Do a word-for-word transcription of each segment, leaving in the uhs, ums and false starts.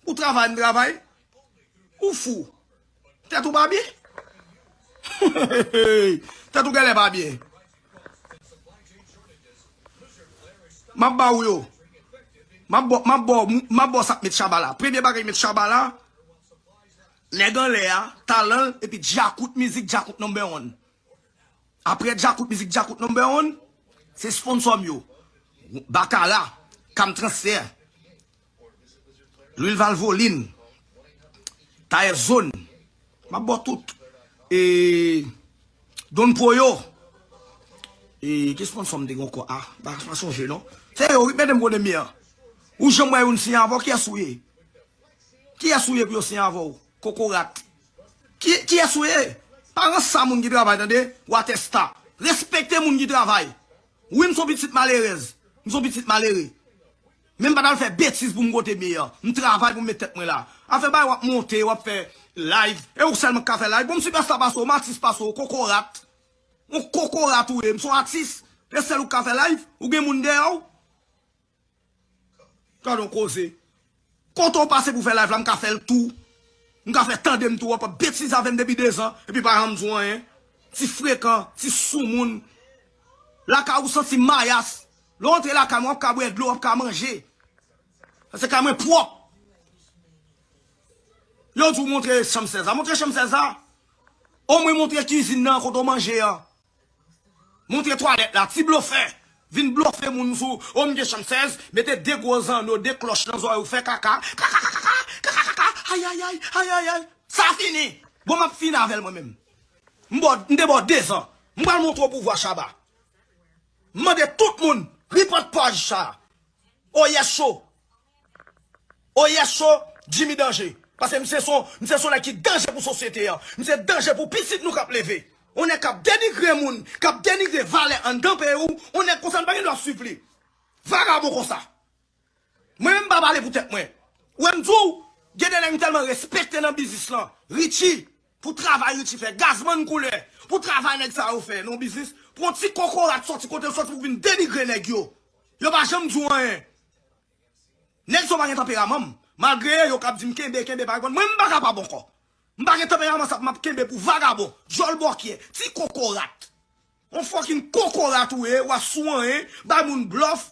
Ou travay, m travay. Ou fou. Tèt ou pa byen? Tèt ou genlè pa byen. M ap ba ou yo. M ap ba, m ap ba, m ap ba sa k met Shabba la. Premye bagay met Shabba la, nèg anlè a, talan l, epi Djakout mizik, Djakout number one. Apre Djakout mizik, Djakout number one, se sponsò m yo. Bakara, Kam Transfè, Lwil Valvoline, Tayè Zòn, m ap ba w tout. E, Don Poyo. E, ki sponsò m te gen ankò? A, pa, pa sonje non. Se yo, wi, mete m kote m ye an. Ou janm wè youn siyen avè w, kiyès ou ye? Kiyès ou ye pou yo siyen avè w? Kokorat. Ki, kiyès ou ye? Pa ranse a moun ki travay, tande? Watèsta. Respekte moun ki travay. Wi, m se yon pitit malerèz. M se yon pitit malere. Men m pa t al fè betiz pou m kote m ye an. M travay pou m met tèt mwen la. Afè bay w ap monte, w ap fè live. E ou sèlman k ka fè live. Bon, m sipèsta pase w, m atis pase w, kokorat. Yon kokorat ou ye, m se yon atis. E sèl ou k ka fè live, ou gen moun dèyè w. Gade yon koze. Kote w pase pou fè live la, m ka fè l tou. M ka fè tande m tou, w ap ap betize avè m depi dezan, epi pa janm di w anyen. Ti frekan, ti soumoun. Lakay ou santi mayas. Lè w antre lakay mwen, w ap ka bwè dlo, w ap ka manje. Paske kay mwen pwòp. Yo di w montre chanm sèz la. Montre chanm sèz la. Omwen montre kizin nan kote w manje an. Montre twalèt la, ti blofè. Vin blofe moun sou, o m gen chanm sèz, mete de gwo zanno, de klòch nan zòrèy ou, fè kaka, kaka, kaka, kaka, kaka, kaka, ayayay, ayayay. Sa fini. Bon, m ap fini avè l mwen menm. M ba w, m te ba w dezan. M pral montre w pouvwa Shabba. M mande tout moun, repòt paj sa. Oyè cho. Oyè cho, Jimmy danje. Paske misye se yon, misye se yon nèg ki danje pou sosyete an. Misye danje pou pitit nou k ap leve. Yon nèg k ap denigre moun, k ap denigre valè anndan peyi w. Yon nèg konsa nou pa gen dwa swiv li. Vagabon konsa. Mwen menm m pa pale pou tèt mwen. Ou wè m di w, gen de nèg m tèlman respekte nan biznis lan. Richie, pou travay Richie fè. Gazman koulè, pou travay nèg sa yo fè nan biznis. Pou yon ti kokorat sòti kote l sòti pou vin denigre nèg yo. Yo pa janm di w anyen. Nèg sa yo pa gen tanperaman m. Malgre yo k ap di m kenbe, kenbe, pa reponn. Mwen, m pa kapab ankò. M pa gen tanperaman sa pou m ap kenbe pou vagabon, djòl bòkyè, ti kokorat. On fucking kokorat ou ye, w ap sou anyen, bay moun blòf.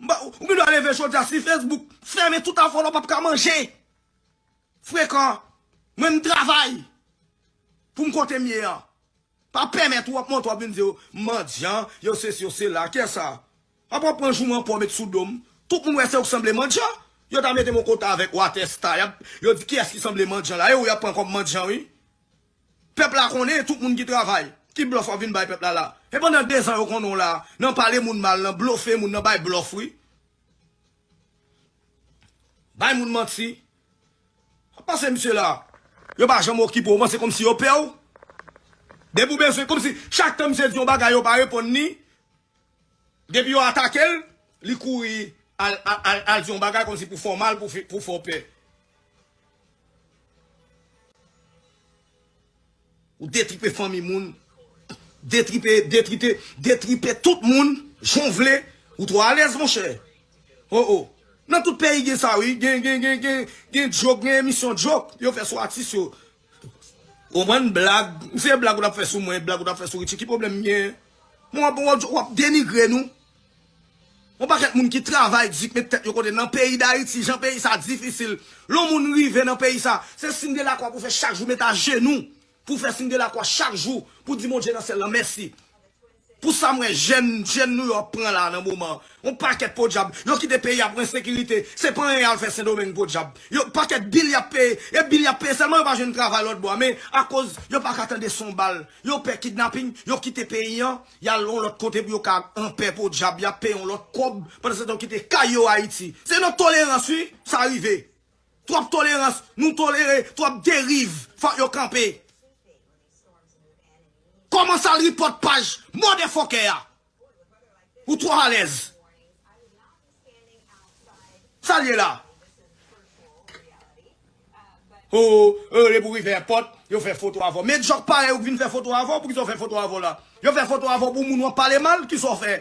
M pa, ou gen dwa leve jodi a si Facebook fèmen tout afè w la, w p ap ka manje. Frekan, mwen m travay pou m kote m ye a. Pa pèmèt ou ap monte w ap vin di yo, "M mandyan, yo sesi, yo sela." Kiyès sa? Apa w pran jouman pa w met sou do m? Tout moun wè se ou k sanble mandyan. Yo ta mete m yon kote avèk Watèsta. Y ap, yo di, "Kiyès ki sanble mandyan la?" E ou y ap pran kòm mandyan, wi. Pèp la konnen tout moun ki travay, ki blòf w ap vin bay pèp la la. E pandan dezan yo konnen w la, nan pale moun mal, nan blofe moun, nan bay blòf, wi. Bay moun manti. Ap pase misye la. Yo pa janm okipe w, panse kòmsi yo pè w. Depi w bezwen, kòmsi chak tan misye di yon bagay, yo pa reponn li. Depi yo atake l, li kouri al, al, al, al di yon bagay kòmsi pou fè w mal, pou fè, pou fè w pè. Ou detripe fanmi moun. Detripe, detripe, detripe tout moun. Jan w vle. Ou twò alèz, monchè. Oh, oh. Nan tout peyi gen sa, wi. Gen, gen, gen, gen, gen djok, gen emisyon djok. Yo fè sou atis yo. Ou konprann blag. Se blag ou t ap fè sou mwen, blag ou t ap fè sou Richie. Ki pwoblèm m gen? Mwen, w ap, w ap, w ap denigre nou. Yon pakèt moun ki travay di k met tèt yo kote nan peyi Dayiti, jan peyi sa difisil. Lè yon moun rive nan peyi sa, se siy de lakwa pou fè chak jou, met ajenou pou fè siy de lakwa chak jou, pou di Bondye nan syèl lan mèsi. Pou sa m wè jèn, jèn nou yo ap pran la nan moman an. Yon pakèt podyab. Yo kite peyi a pou ensekirite. Se pa anyen y al fè Sendomeng podyab. Yo pakèt bil y ap peye. E bil y ap peye sèlman yo pa jwenn travay lòt bò a. Men akoz yo pa ka tande son bal. Yo pè kidnaping. Yo kite peyi an. Y al yon lòt kote pou yo ka anpè podyab. Y ap peye yon lòt kòb. Pandan se tan yo kite kay yo Ayiti. Se nan tolerans wi sa rive. Twòp tolerans. Nou tolere twòp deriv. Fòk yo kanpe. Kòmanse al repòt paj motherfucker a. Ou twò alèz. Sa l ye la? Oh, oh, depi w rive èpòt, yo fè foto avè w. Men djòk parèy ou k vin fè foto avè w, poukisa yo fè foto avè w la? Yo fè foto avè w pou moun w ap pale mal, kisa w fè?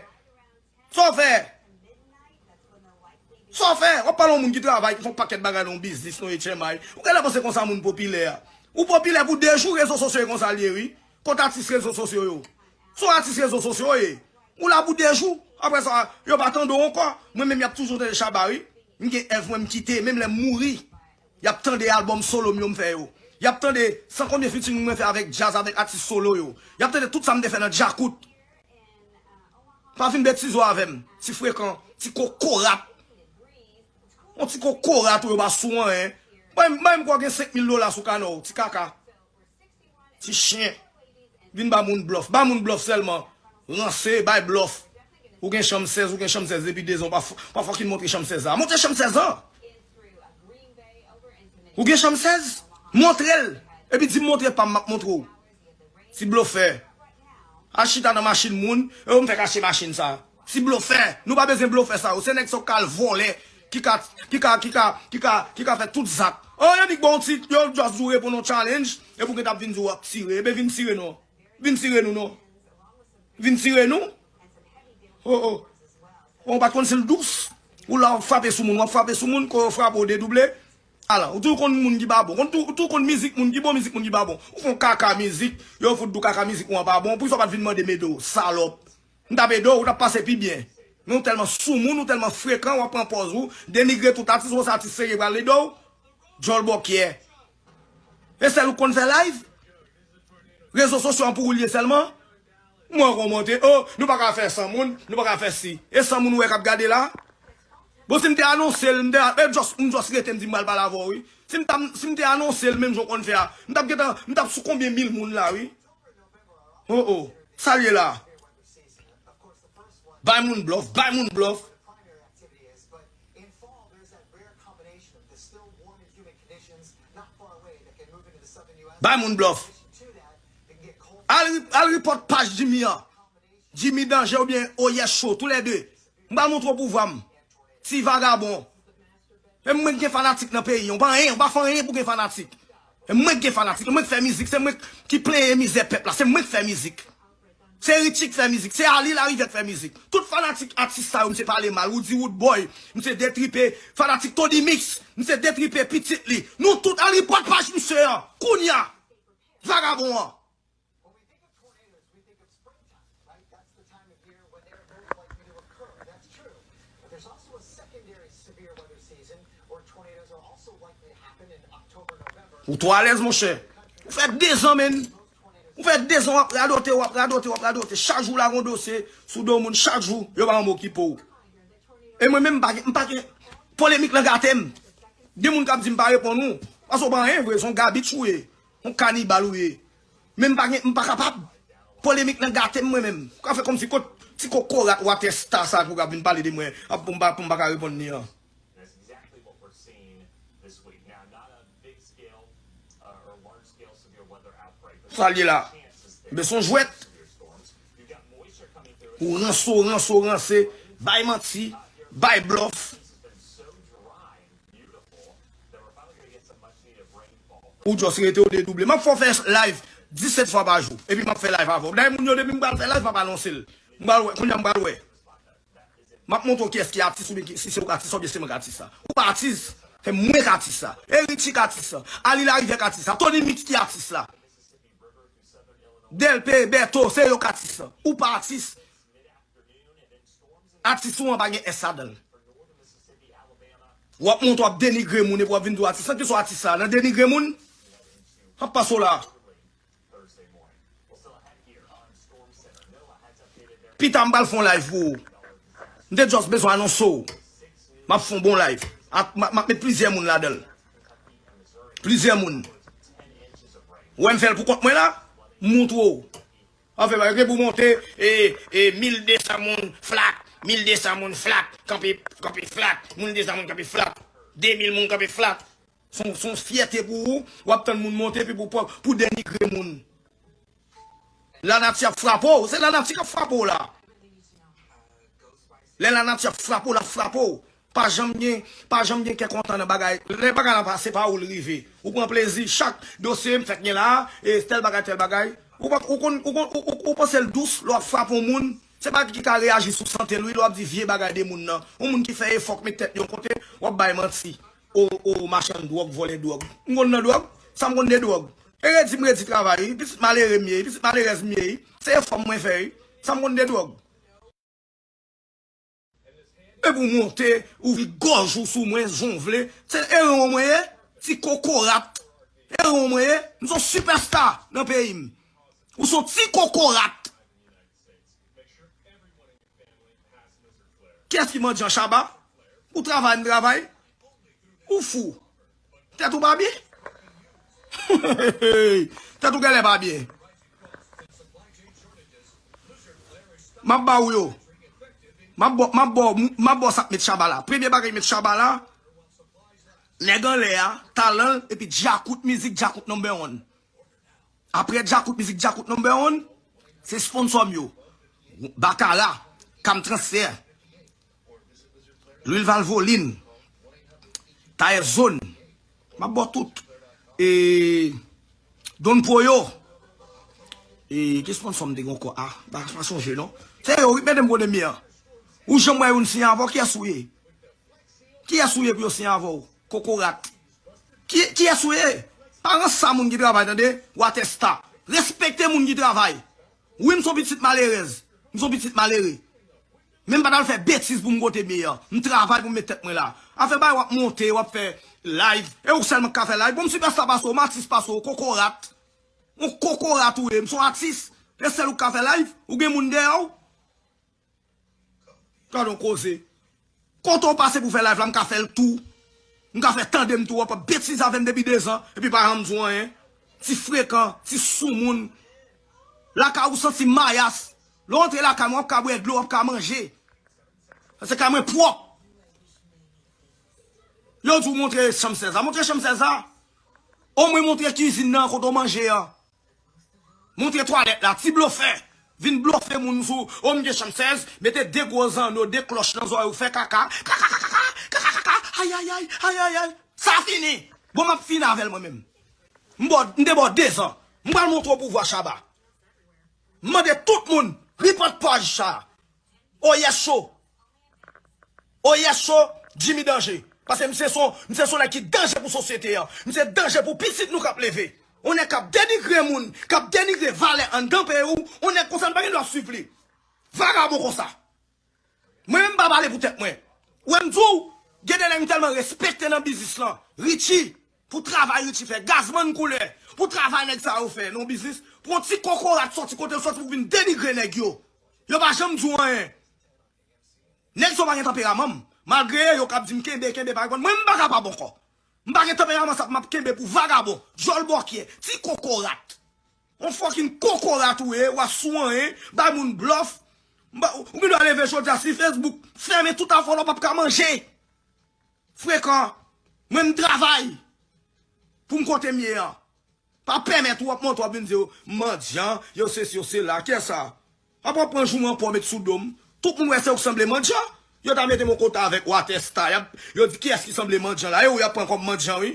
Sa w fè? Sa w fè? W ap pale yon moun ki travay, ki fè yon pakèt bagay nan yon biznis, nan H M I. Ou genlè panse konsa moun popilè a. Ou popilè pou de jou, rezo sosyo e konsa l ye, wi. Kot atis rezo sosyo yo? Se yon atis rezo sosyo w ye. Ou la pou de jou. Apre sa, yo pa tande w ankò. Mwen menm, y ap toujou tande Shabba, wi. M gen èv mwen m kite, menm lè m mouri. Y ap tande albòm solo m yo m fè yo. Y ap tande san konbyen featuring mwen fè avèk djaz, avèk atis solo yo. Y ap tande tout sa m te fè nan Djakout. Pa vin betize w avè m. Ti frekan, ti kokorat. Yon ti kokorat ou yo pa sou anyen. Mwen, mwen m kwè w gen senk mil dola sou kanè w, ti kaka. Ti chen. Vin ba moun blòf. Ba moun blòf sèlman. Ranse, bay blòf. Ou gen chanm sèz, ou gen chanm sèz depi de zan. Pa, pa fucking montre chanm sèz la. Montre chanm sèz lan. Ou gen chanm sèz? Montre l. Epi di m montre pa m, m ap montre w. Ti blofè. Al chita nan machin moun. E yo m fè kache machin sa. Ti blofè. Nou pa bezwen blofè sa yo. Se nèg sa yo k al vòlè. Ki ka, ki ka, ki ka, ki ka, ki ka fè tout zak. Oh, yo di k ba w ti, yo just di w reponn yon challenge. Epi w gentan ap vin di w ap tire. Ebyen vin tire non. Vin tire nou non. Vin tire nou. Oh, oh. Ou pa t konn si l dous. Ou la w ap frape sou moun, w ap frape sou moun, kon yo frape w dedouble. Ala, ou tou konn moun ki pa bon. Konn tou, ou tou konn mizik moun ki bon, mizik moun ki pa bon. Ou fè yon kaka mizik, yo fout di w kaka mizik ou an pa bon. Poukisa w pa t vin mande m ede w, salòp? M t ap ede w, ou t ap pase pi byen. Men ou tèlman soumoun, ou tèlman frekan, w ap pran pòz ou, denigre tout atis, ou se atis serye pral ede w. Djòl bòkyè. E sèl ou k konn fè live? Rezo sosyo an pou ou l ye sèlman? Mwen kòmante, oh, nou pa ka fè san moun, nou pa ka fè si. E san moun ou wè k ap gade la? Bon, si m te anonse l, m te, e just, m just rete, m di m pral pale avè w, wi. Si m ta, si m te anonse l, menm jan w konn fè a, m t ap gentan, m t ap sou konbyen mil moun la, wi. Oh, oh. Sa l ye la? Bay moun blòf, bay moun blòf. Bay moun blòf. Al, al report paj Jimmy an. Jimmy Danje oubyen Oyè Cho, toulède. M pral montre w pouvwa m. Ti vagabon. E mwen k gen fanatik nan peyi an. Ou pa anyen, ou pa fè anyen pou gen fanatik. E mwen k gen fanatik. E mwen k fè mizik. Se mwen ki plenyen mizè pèp la. Se mwen k fè mizik. Se Richie k fè mizik. Se Ali Larivière k fè mizik. Tout fanatik atis sa yo, misye pale mal. Roody Roodboy, misye detripe. Fanatik Tony Mix, misye detripe pitit li. Nou tout al report paj misye an. Kounya. Vagabon an. Ou twò alèz, monchè. Ou fè dezan, menn. Ou fè dezan w ap radote, w ap radote, w ap radote. Chak jou w lage yon dosye sou do moun, chak jou, yo pa janm okipe w. E mwen menm, m pa gen, m pa gen, polemik lan gate m. Gen moun k ap di m pa reponn ou. Paske w pa anyen vre, se yon gabitch ou ye. Yon kanibal ou ye. Men m pa gen, m pa kapab. Polemik lan gate m mwen menm. Ou ka fè kòmsi kot ti kokorat watè sta sa pou k ap vin pale de mwen, ap pou m pa, pou m pa ka reponn li an. Sa l ye la. Men se yon jwèt. Ou ranse, w ranse, w ranse. Bay manti. Bay blòf. Ou just rete w dedouble. M ap fè w fè live disèt fwa pa jou. Epi m ap fè live avè w. Dayè moun yo depi m pral fè live, m ap anonse l. M pral wè, kounye a m pral wè. M ap montre w kiyès ki atis oubyen ki, si se ou k atis oubyen se mwen k atis la. Ou pa atis, se mwen k atis la. Erichie k atis la. Ali Larivière k atis la. Tony Mix ki atis la. Delpe, Berto, se yo k atis la. Ou pa atis. Atis ou an pa gen S ladan l. W ap monte w ap denigre moun epi w ap vin di w atis. San ki sou atis la, nan denigre moun? M ap pase w la. Pita m pral fè yon live pou ou. M te just bezwen anonse w. M ap fè yon bon live. Ak, m ap, m ap met plizyè moun ladan l. Plizyè moun. Ou wè m fè l pou kont mwen la? M montre w. Anfen, yo gen pou monte, e, e, mil de san moun flat, mil de san moun flat, kanpe, kanpe flat, mil de san moun kanpe flat, de mil moun kanpe flat. Se yon, se yon fyète pou ou, w ap tann moun monte, epi pou, pou, pou denigre moun. Lanati ap frape w, se lanati k ap frape w la. Lè lanati ap frape w, l ap frape w. Pa janm gen, pa janm gen kè kontan nan bagay. Lè bagay la pase pa ou l rive. Ou pran plezi, chak dosye m fèk gen la, e tèl bagay, tèl bagay. Ou pa, ou konn, ou konn, ou, ou, ou panse l dous, lè w ap frape yon moun, Se pa ki ka reyaji sou sante l, wi, lè w ap di vye bagay de moun nan. Yon moun ki fè efò, k met tèt yon kote, w ap bay manti. O, o, machann dwòg, vòlè dwòg. M konn nan dwòg? Sa m konn de dwòg? E redi m redi travay, wi. Pitit malere m ye, pitit malerèz m ye, wi. Se efò mwen fè, wi. Sa m konn de dwòg? Epi w monte, ouvri gòj ou sou mwen, jan w vle. Se eran w mwen ye, ti kokorat. Eran w mwen ye, m se yon sipèsta nan peyi m. Ou se yon ti kokorat. Kiyès ki mandyan Shabba? Ou travay, m travay. Ou fou. Tèt ou pa byen? Tèt ou genlè pa byen. M ap ba ou yo. M ap ba, m ap ba, m ap ba sa k met Shabba la. Premye bagay met Shabba la, nèg anlè a, talan l, epi Djakout mizik, Djakout number one. Apre Djakout mizik, Djakout number one, se sponsò m yo. Bakara, Kam Transfè, Lwil Valvoline, Tayè Zòn. M ap ba w tout. E, Don Pro yo. E, ki sponsò m te gen ankò? A, pa, pa sonje non. Se yo, wi, mete m kote m ye an. Ou janm wè youn siyen avè w, kiyès ou ye? Kiyès ou ye pou yo siyen avè w? Kokorat. Ki, kiyès ou ye? Pa ranse a moun ki travay, tande? Watèsta. Respekte moun ki travay. Wi, m se yon pitit malerèz. M se yon pitit malere. Men m pa t al fè betiz pou m kote m ye an. M travay pou m met tèt mwen la. Afè bay w ap monte, w ap fè live. E ou sèlman k ka fè live. Bon, m sipèsta pase w, m atis pase w, kokorat. Yon kokorat ou ye, m se yon atis. E sèl ou k ka fè live, ou gen moun dèyè w. Gade yon koze. Kote w pase pou fè live la, m ka fè l tou. M ka fè tande m tou, w ap ap betize avè m depi dezan, epi pa janm di w anyen. Ti frekan, ti soumoun. Lakay ou santi mayas. Lè w antre lakay mwen, w ap ka bwè dlo, w ap ka manje. Paske kay mwen pwòp. Yo di w montre chanm sèz la. Montre chanm sèz la. Omwen montre kizin nan kote w manje an. Montre twalèt la, ti blofè. Vin blofe moun sou, o m gen chanm sèz, mete de gwo zanno, de klòch nan zòrèy ou, fè kaka, kaka, kaka, kaka, kaka, kaka, ayayay, ayayay. Sa fini. Bon, m ap fini avè l mwen menm. M bò, m te bò dezan. M pral montre w pouvwa Shabba. M mande tout moun, report paj sa. Oyè cho. Oyè cho, Jimmy danje. Paske misye se yon, misye se yon nèg ki danje pou sosyete an. Misye danje pou pitit nou k ap leve. Yon nèg k ap denigre moun, k ap denigre valè anndan peyi w, yon nèg konsa nou pa gen dwa swiv li. Vagabon konsa. Mwen menm m pa pale pou tèt mwen. Ou wè m di w, gen de nèg m tèlman respekte nan biznis lan. Richie, pou travay Richie fè, Gazman koulè, pou travay nèg sa yo fè nan biznis, pou yon ti kokorat sòti kote l sòti pou vin denigre nèg yo. Yo pa janm di w anyen. Nèg sa yo pa gen tanperaman m. Malgre yo k ap di m kenbe, kenbe, pa reponn. Mwen, m pa kapab ankò. M pa gen tanperaman sa pou m ap kenbe pou vagabon, djòl bòkyè, ti kokorat. Yon fucking kokorat ou ye, w ap sou anyen, bay moun blòf. M ba, ou gen dwa leve jodi a si Facebook fèmen tout afè w la, w p ap ka manje. Frekan, mwen m travay pou m kote m ye an. Pa pèmèt ou ap monte w ap vin di yo mandyan, yo sesi, yo sela. Kiyès sa? Ap ap pran jouman pò met sou do m. Tout moun wè se ou k sanble mandyan. Yo ta mete m yon kote avèk Watèsta. Y ap, yo di kiyès ki sanble mandyan la. E ou y ap pran kòm mandyan, wi.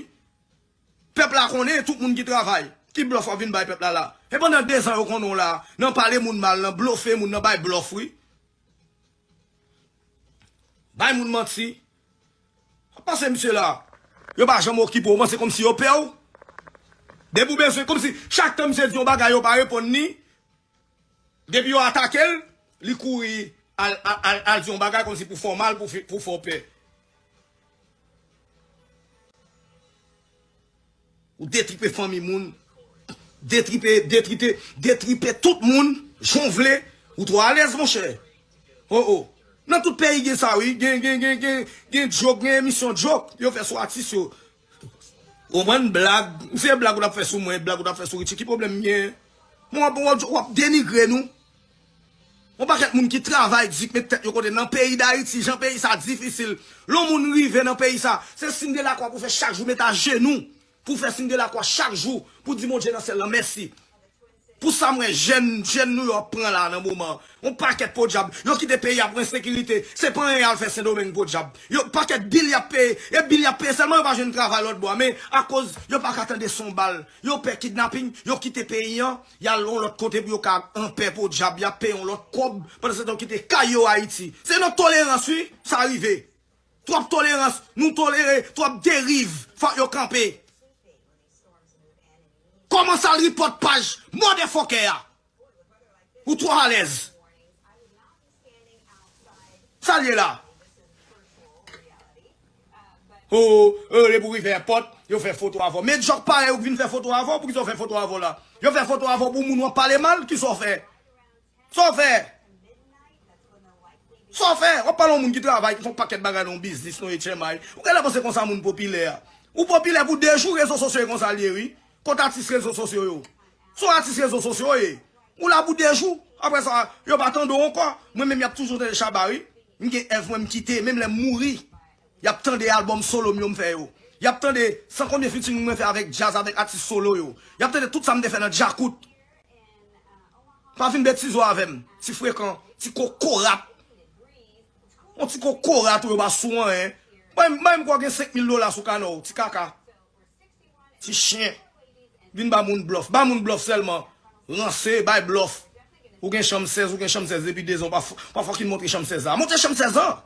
Pèp la konnen tout moun ki travay, ki blòf w ap vin bay pèp la la. E pandan dezan yo konnen w la, nan pale moun mal, nan blofe moun, nan bay blòf, wi. Bay moun manti. Pase misye la. Yo pa janm okipe w, ou panse kòmsi yo pè w. Depi w bezwen, kòmsi chak tan misye di yon bagay, yo pa reponn li. Depi yo atake l, li kouri al, al, al, al di yon bagay kòmsi pou fè w mal, pou fè, pou fè w pè. Ou detripe fanmi moun, detripe, detripe, detripe tout moun, jan w vle, ou twò alèz, monchè. Oh, oh. Nan tout peyi gen sa, wi. Gen, gen, gen, gen, gen djok, gen emisyon djok yo fè sou atis yo. Ou konprann? Blag. Se blag ou t ap fè sou mwen, blag ou t ap fè sou Richie. Ki pwoblèm m gen? Bon, w ap, w ap, w ap denigre nou. Yon pakèt moun ki travay di, k met tèt yo kote nan peyi Dayiti, jan peyi sa difisil. Lè yon moun rive nan peyi sa, se siy de lakwa pou fè chak jou, met ajenou pou fè siy de lakwa chak jou, pou di Bondye nan syèl lan mèsi. Pou sa m wè jèn, jèn nou yo ap pran la nan moman. Yon pakèt podyab. Yo kite peyi a pou ensekirite. Se pa anyen y al fè Sendomeng podyab. Yo pakèt bil y ap peye. E bil y ap peye sèlman yo pa jwenn travay lòt bò a. Men akoz yo pa ka tande son bal. Yo pè kidnaping. Yo kite peyi an. Y al yon lòt kote pou yo ka anpè podyab. Y ap peye yon lòt kòb. Pandan se tan yo kite kay yo Ayiti. Se nan tolerans wi sa rive. Twòp tolerans. Nou tolere. Twòp deriv. Fòk yo kanpe. Kòmanse al report paj motherfucker a. Ou twò alèz. Sa l ye la? O, o, depi w rive èpòt, yo fè foto avè w. Men djòk parèy ou k vin fè foto avè w, poukisa yo fè foto avè w la? Yo fè foto avè w pou moun w ap pale mal, kisa w fè? Sa w fè? Sa w fè? W ap pale yon moun ki travay, ki fè yon pakèt bagay nan yon biznis, nan H M I. Ou genlè panse konsa moun popilè a. Ou popilè pou de jou, rezo sosyo e konsa l ye, wi. Kot atis rezo sosyo yo? Se yon atis rezo sosyo w ye. Ou la pou de jou. Apre sa, yo pa tande w ankò. Mwen menm, y ap toujou tande Shabba, wi. M gen èv mwen m kite, menm lè m mouri. Y ap tande albòm solo m yo m fè yo. Y ap tande san konbyen featuring mwen fè avèk djaz, avèk atis solo yo. Y ap tande tout sa m te fè nan Djakout. Pa vin betize w avè m. Ti frekan, ti kokorat. Yon ti kokorat ou yo pa sou anyen. Bay m, bay m kwè w gen senk mil dola sou kanè w, ti kaka. Ti chen. Vin ba moun blòf. Ba moun blòf sèlman. Ranse, bay blòf. Ou gen chanm sèz, ou gen chanm sèz depi de zan, w pa f-, pa fòkin montre chanm sèz la. Montre chanm sèz lan!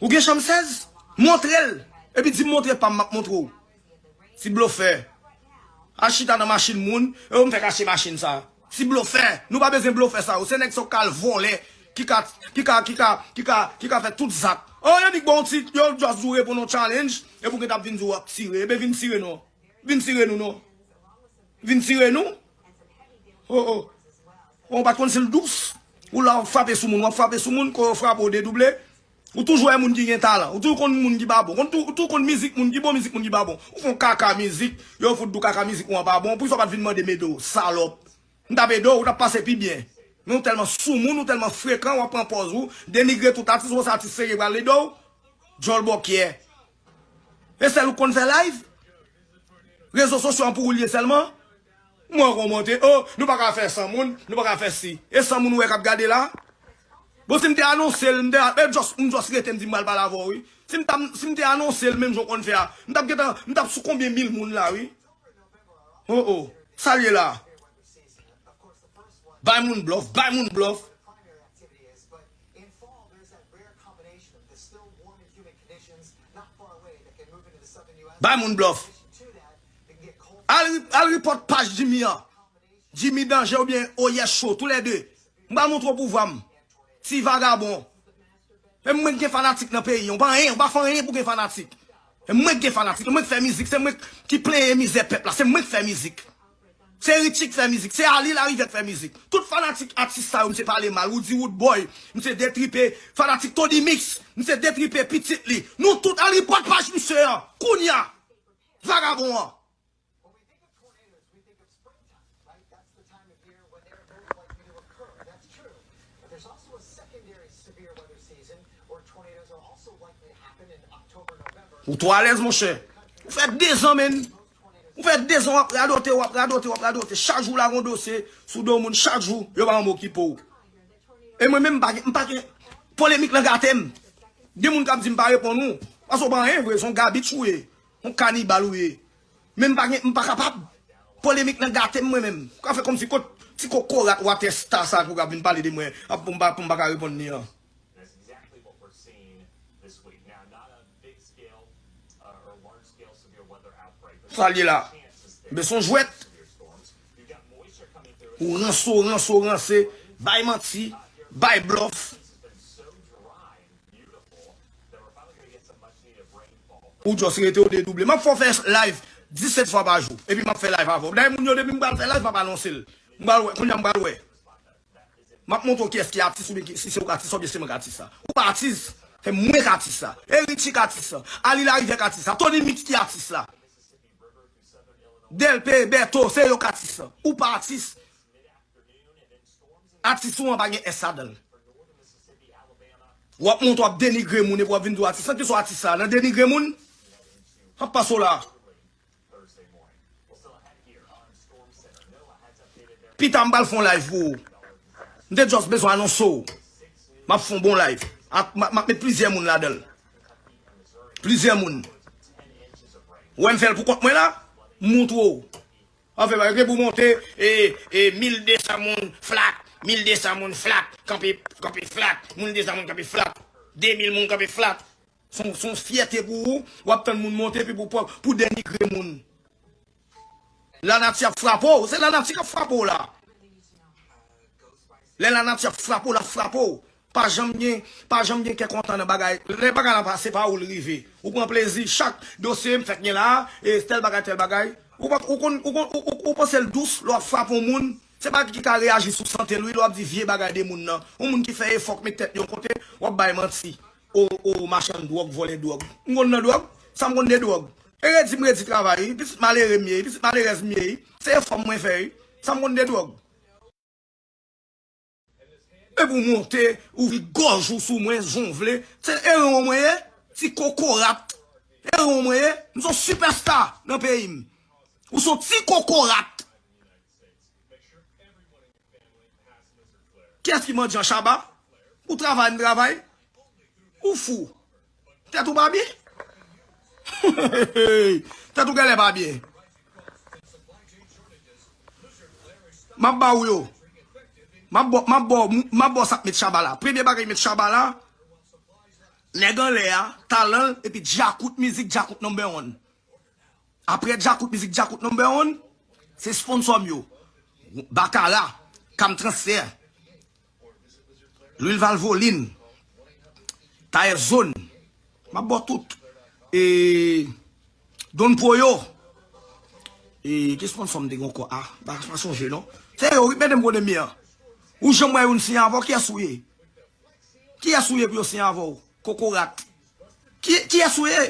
Ou gen chanm sèz? Montre l! Epi di m montre pa m, m ap montre w. Ti blofè. Al chita nan machin moun, e yo m fè kache machin sa. Ti blofè. Nou pa bezwen blofè sa yo. Se nèg sa yo k al vòlè, ki ka, ki ka, ki ka, ki ka, ki ka fè tout zak. O, yo di k ba w ti, yo just di w reponn yon challenge, epi w gentan ap vin di w ap tire. Ebyen vin tire non. Vin tire nou non. Vin tire nou. O, o. Bon, w pa t konn si l dous. Ou la w ap frape sou moun, w ap frape sou moun, kou yo frape w dedouble. Ou toujou wè moun ki gen talan. Ou toujou konn moun ki pa bon. Konn tou, ou toujou konn mizik moun ki bon, mizik moun ki pa bon. Ou fè yon kaka mizik, yo fout di w kaka mizik ou an pa bon. Poukisa w pa t vin mande m ede w, salòp? M t ap ede w, ou t ap pase pi byen. Men ou tèlman soumoun, ou tèlman frekan, w ap pran pòz ou, denigre tout atis, ou panse atis serye pral ede w? Djòl bòkyè. E sèl ou k konn fè live? Rezo sosyo an pou ou l ye sèlman? Mwen kòmante, o, nou pa ka fè san moun, nou pa ka fè si. E san moun ou wè k ap gade la? Bon, si m te anonse l, m te, e, just, m just rete, m di m pral pale avè w, wi. Si m t, si m te anonse l, menm jan w konn fè a, m t ap gentan, m t ap sou konbyen mil moun la, wi. O, o, sa l ye la? Bay moun blòf, bay moun blòf. Bay moun blòf. Al, al report paj Jimmy an. Jimmy Danje oubyen Oyè Cho, toulède. M pral montre w pouvwa m. Ti vagabon. E mwen k gen fanatik nan peyi an. Ou pa anyen, ou pa fè anyen pou gen fanatik. E mwen k gen fanatik. E mwen k fè mizik. Se mwen ki plenyen mizè pèp la. Se mwen k fè mizik. Se Richie k fè mizik. Se Ali Larivière k fè mizik. Tout fanatik atis sa yo, misye pale mal. Roody Roodboy, misye detripe. Fanatik Tony Mix, misye detripe pitit li. Nou tout al report paj misye an. Kounya. Vagabon an. Ou twò alèz, monchè. Ou fè dezan, menn. Ou fè dezan w ap radote, w ap radote, w ap radote. Chak jou w lage yon dosye sou do moun, chak jou, yo pa janm okipe w. E mwen menm, m pa gen, m pa gen, polemik lan gate m. Gen moun k ap di m pa reponn ou. Paske w pa anyen vre, se yon gabitch ou ye. Yon kanibal ou ye. Men m pa gen, m pa kapab. Polemik lan gate m mwen menm. Ou ka fè kòmsi kot ti kokorat watè sta sa pou k ap vin pale de mwen, ap pou m pa, pou m pa ka reponn li an. Sa l ye la. Men se yon jwèt. Ou ranse, w ranse, w ranse. Bay manti. Bay blòf. Ou just rete w dedouble. M ap fè w fè live disèt fwa pa jou. Epi m ap fè live avè w. Dayè moun yo depi m pral fè live, m ap anonse l. M pral wè, kounye a m pral wè. M ap montre w kiyès ki atis oubyen ki, si se ou k atis sa oubyen se mwen k atis sa. Ou pa atis, se mwen k atis sa. E Richie k atis sa. Ali Larivière k atis sa. Tony Mix ki atis la. Delpe, Berto, se yo k atis sa. Ou pa atis. Atis ou an pa gen S ladan l. W ap monte w ap denigre moun epi w ap vin di w atis. San ki sou atis sa nan denigre moun? M ap pase w la. Pita m pral fè yon live pou ou. M te just bezwen anonse w. M ap fè yon bon live. Ak, m ap, m ap met plizyè moun ladan l. Plizyè moun. Ou wè m fè l pou kont mwen la? M montre w. Anfen, pa gen pou monte, e, e, mil de san moun flat, mil de san moun flat, kanpe, kanpe flat, mil de san moun kanpe flat, de mil moun kanpe flat. Se yon, se yon fyète pou ou, w ap tann moun monte, epi pou, pou, pou denigre moun. Lanati ap frape w, se lanati k ap frape w la. Lè lanati ap frape w, l ap frape w. Pa janm gen, pa janm gen kè kontan nan bagay. Lè bagay la pase pa ou l rive. Ou pran plezi, chak dosye m fèk gen la, e tèl bagay, tèl bagay. Ou pa, ou konn, ou konn, ou, ou, ou panse l dous, lè w ap frape yon moun, se pa ki ka reyaji sou sante l, wi, lè w ap di vye bagay de moun nan. Yon moun ki fè efò, k met tèt li yon kote, w ap bay manti. O, o, machann dwòg, vòlè dwòg. M konn nan dwòg, sa m konn de dwòg. E redi m redi travay, wi, pitit malere m ye, pitit malerèz m ye, wi. Se efò mwen fè, wi. Sa m konn de dwòg. Epi w monte, ouvri gòj ou sou mwen, jan w vle. Se eran w mwen ye, ti kokorat. Eran w mwen ye, m se yon sipèsta nan peyi m. Ou se yon ti kokorat. Kiyès ki mandyan Shabba? Ou travay, m travay. Ou fou. Tèt ou pa byen? Tèt ou genlè pa byen. M ap ba ou yo. M ap ba, m ap ba, m ap ba sa k met Shabba la. Premye bagay ki met Shabba la, nèg anlè a, talan l, epi Djakout mizik, Djakout number one. Apre Djakout mizik, Djakout number one, se sponsò m yo. Bakara, Kam Transfè, Lwil Valvoline, Tayè Zòn, m ap ba w tout. E, Don Poyo. E, ki sponsò m te gen ankò? A, pa, pa sonje non. Se yo, wi, mete m kote m ye an. Ou janm wè youn siyen avè w, kiyès ou ye? Kiyès ou ye pou yo siyen avè w? Kokorat. Ki, kiyès ou ye?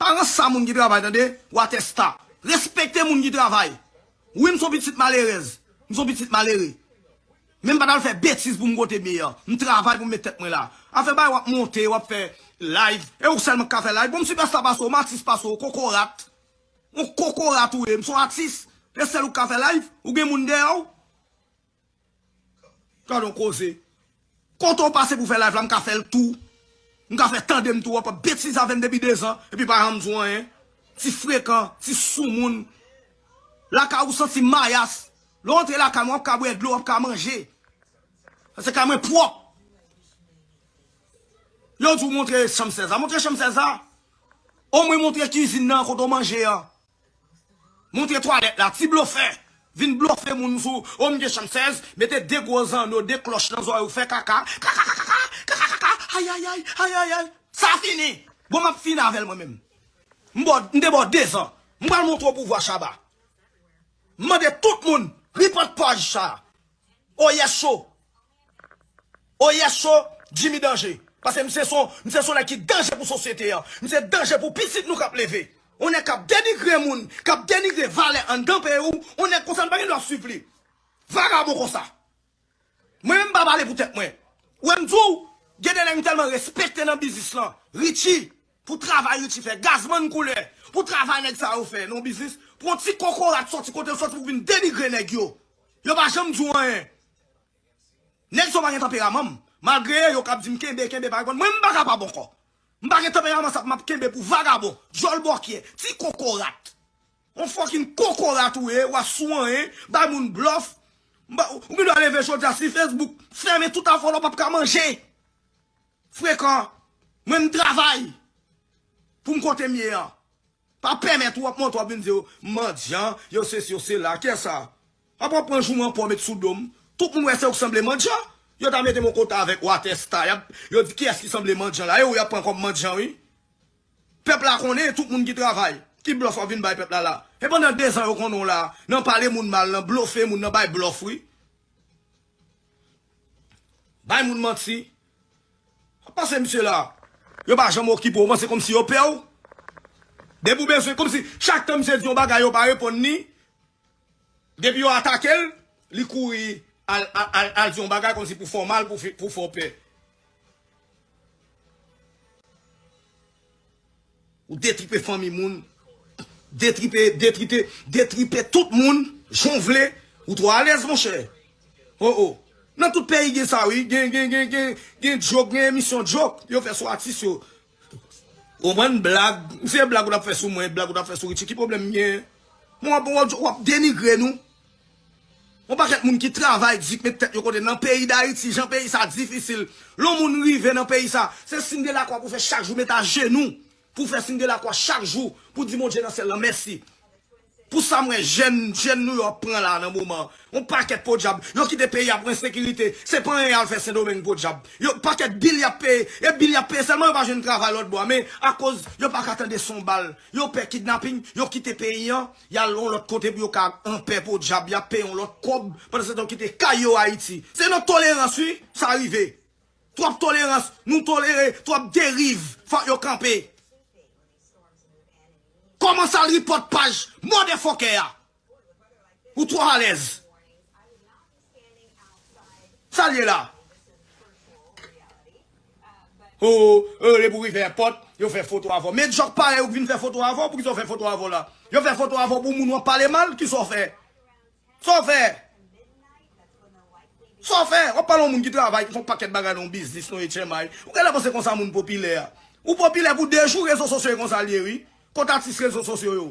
Pa ranse a moun ki travay, tande? Watèsta. Respekte moun ki travay. Wi, m se yon pitit malerèz. M se yon pitit malere. Men m pa t al fè betiz pou m kote m ye an. M travay pou m met tèt mwen la. Afè bay w ap monte, w ap fè live. E ou sèlman k ka fè live. Bon, m sipèsta pase w, m atis pase w, kokorat. Yon kokorat ou ye, m se yon atis. E sèl ou k ka fè live, ou gen moun dèyè w. Gade yon koze. Kote w pase pou fè live la, m ka fè l tou. M ka fè tande m tou, w ap ap betize avè m depi dezan, epi pa janm di w anyen. Ti frekan, ti soumoun. Lakay ou santi mayas. Lè w antre lakay mwen, w ap ka bwè dlo, w ap ka manje. Paske kay mwen pwòp. Yo di w montre chanm sèz la. Montre chanm sèz la. Omwen montre kizin nan kote w manje an. Montre twalèt la, ti blofè. Vin blofe moun sou, o m gen chanm sèz, mete de gwo zanno, de klòch nan zòrèy ou, fè kaka, kaka, kaka, kaka, kaka, kaka, ayayay, ayayay. Sa fini. Bon, m ap fini avè l mwen menm. M bò, m te bò dezan. M pral montre w pouvwa Shabba. M mande tout moun, report paj sa. Oyè cho. Oyè cho, Jimmy danje. Paske misye se yon, misye se yon nèg ki danje pou sosyete an. Misye danje pou pitit nou k ap leve. Yon nèg k ap denigre moun, k ap denigre valè anndan peyi w, yon nèg konsa nou pa gen dwa swiv li. Vagabon konsa. Mwen menm m pa pale pou tèt mwen. Ou wè m di w, gen de nèg m tèlman respekte nan biznis lan. Richie, pou travay Richie fè. Gazman koulè, pou travay nèg sa yo fè nan yon biznis. Pou yon ti kokorat sòti kote l sòti pou vin denigre nèg yo. Yo pa janm di w anyen. Nèg sa yo pa gen tanperaman m. Malgre yo k ap di m kenbe, kenbe, pa reponn. Mwen, m pa kapab ankò. M pa gen tanperaman sa pou m ap kenbe pou vagabon, djòl bòkyè, ti kokorat. On fucking kokorat ou ye, w ap sou anyen, bay moun blòf. M ba, ou gen dwa leve jodi a si Facebook fèmen tout afè w la, w p ap ka manje. Frekan, mwen m travay pou m kote m ye an. Pa pèmèt ou ap monte w ap vin di yo, m mandyan, yo sesi, yo sela. Kiyès sa? Ap w ap pran jouman pa w met sou do m. Tout moun wè se ou k sanble mandyan. Yo ta mete m yon kote avèk Watèsta. Y ap, yo di kiyès ki sanble mandyan la. E ou y ap pran kòm mandyan, wi. Pèp la konnen tout moun ki travay, ki blòf w ap vin bay pèp la la. E pandan dezan yo konnen w la, nan pale moun mal, nan blofe moun, nan bay blòf, wi. Bay moun manti. Pase misye la. Yo pa janm okipe w, panse kòmsi yo pè w. Depi w bezwen, kòmsi chak tan misye di yon bagay, yo pa reponn li. Depi yo atake l, li kouri al, al, al, al di yon bagay kòmsi pou fè w mal, pou fè, pou fè w pè. Ou detripe fanmi moun, detripe, detripe, detripe tout moun, jan w vle, Ou twò alèz, monchè. Oh, oh. Nan tout peyi gen sa, wi. Gen, gen, gen, gen, gen joke, gen emisyon joke. Yo fè sou atis yo. Ou konprann blag. Se blag ou t ap fè sou mwen, blag ou t ap fè sou Richie. Ki pwoblèm m gen? Mwen, w ap, w ap, w ap denigre nou. Yon pakèt moun ki travay di k met tèt yo kote nan peyi Dayiti, jan peyi sa difisil. Lè yon moun rive nan peyi sa, se siy de lakwa pou fè chak jou, met ajenou. Pou fè siy de lakwa chak jou, pou di Bondye nan syèl lan mèsi. Pou sa m wè jèn, jèn nou yo ap pran la nan moman. Yon pakèt podyab. Yo kite peyi a pou ensekirite. Se pa anyen y al fè Sendomeng podyab. Yo pakèt bil y ap peye. E bil y ap peye sèlman yo pa jwenn travay lòt bò a. Men akoz yo pa ka tande son bal. Yo pè kidnaping. Yo kite peyi an. Y al yon lòt kote pou yo ka anpè podyab. Y ap peye yon lòt kòb. Pandan se tan yo kite kay yo Ayiti. Se nan tolerans wi sa rive. Twòp tolerans. Nou tolere. Twòp deriv. Fòk yo kanpe. Kòmanse al ripòt paj motherfucker a. Ou twò alèz. Sa l ye la? Oh, oh, depi w rive èpòt, yo fè foto avè w. Men djòk parèy ou k vin fè foto avè w, poukisa yo fè foto avè w la? Yo fè foto avè w pou moun w ap pale mal, kisa w fè? Sa w fè? Sa w fè? W ap pale yon moun ki travay, ki fè yon pakèt bagay nan yon biznis, nan H M I. Ou genlè panse konsa moun popilè a. Ou popilè pou de jou, rezo sosyo e konsa l ye, wi. Kot atis rezo sosyo yo?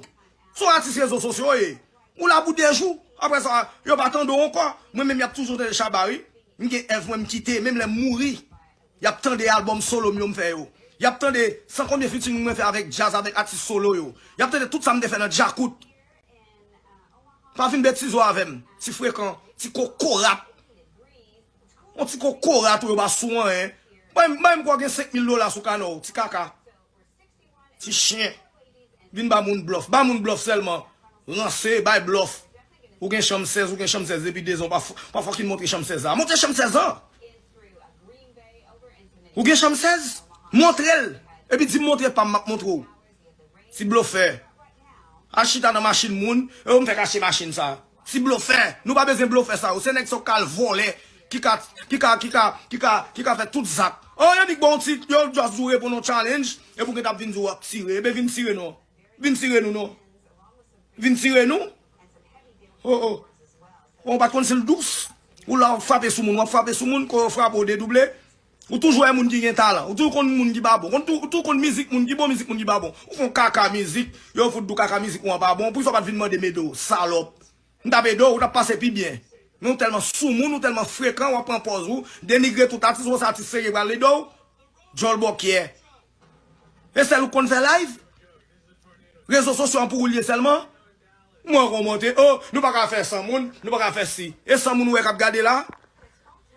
Se yon atis rezo sosyo w ye. Ou la pou de jou. Apre sa, yo pa tande w ankò. Mwen menm, y ap toujou tande Shabba, wi. M gen èv mwen, m kite. Menm lè m mouri, y ap tande albòm solo m yo m fè yo. Y ap tande san konbyen featuring mwen fè avèk djaz, avèk atis solo yo. Y ap tande tout sa m te fè nan Djakout. Pa vin betize w avè m. Ti frekan, ti kokorat. Yon ti kokorat ou yo pa sou anyen. Bay m, bay m kwè w gen senk mil dola sou kanè w, ti kaka. Ti chen. Vin ba moun blòf. Ba moun blòf sèlman. Ranse, bay blòf. Ou gen chanm sèz, ou gen chanm sèz depi de zan, w pa f-, pa fòkin montre chanm sèz la. Montre chanm sèz lan! Ou gen chanm sèz? Montre l! Epi di m montre pa m, m ap montre w. Ti blofè. Al chita nan machin moun, e yo m fè kache machin sa. Ti blofè. Nou pa bezwen blofè sa yo. Se nèg sa yo k al vòlè, ki ka, ki ka, ki ka, ki ka, ki ka fè tout zak. Oh, Yannick, bon, ti, yo just di w reponn yon challenge, epi w gentan ap vin di w ap tire. Ebyen, vin tire non. Vin tire nou non. Vin tire nou. Oh, oh. Bon, w pa t konn si l dous. Ou la, w ap frape sou moun, w ap frape sou moun, kou yo frape w, w dedouble. Ou toujou wè moun ki gen talan. Ou toujou konn moun ki pa bon. Ou tou-, ou toujou konn mizik moun ki bon, mizik moun ki pa bon. Ou fè yon kaka mizik, yo fout di w kaka mizik ou an pa bon. Poukisa w pa t vin mande m ede w, salòp? M t ap ede w, ou t ap pase pi byen. Men ou tèlman soumoun, ou tèlman frekan, w ap pran pòz ou, denigre tout atis, ou panse atis serye pral ede w? Djòl bòkyè. E sèl ou k konn fè live? Rezo sosyo an pou ou l ye sèlman? Mwen kòmante, oh, nou pa ka fè san moun, nou pa ka fè si. E san moun ou wè k ap gade la?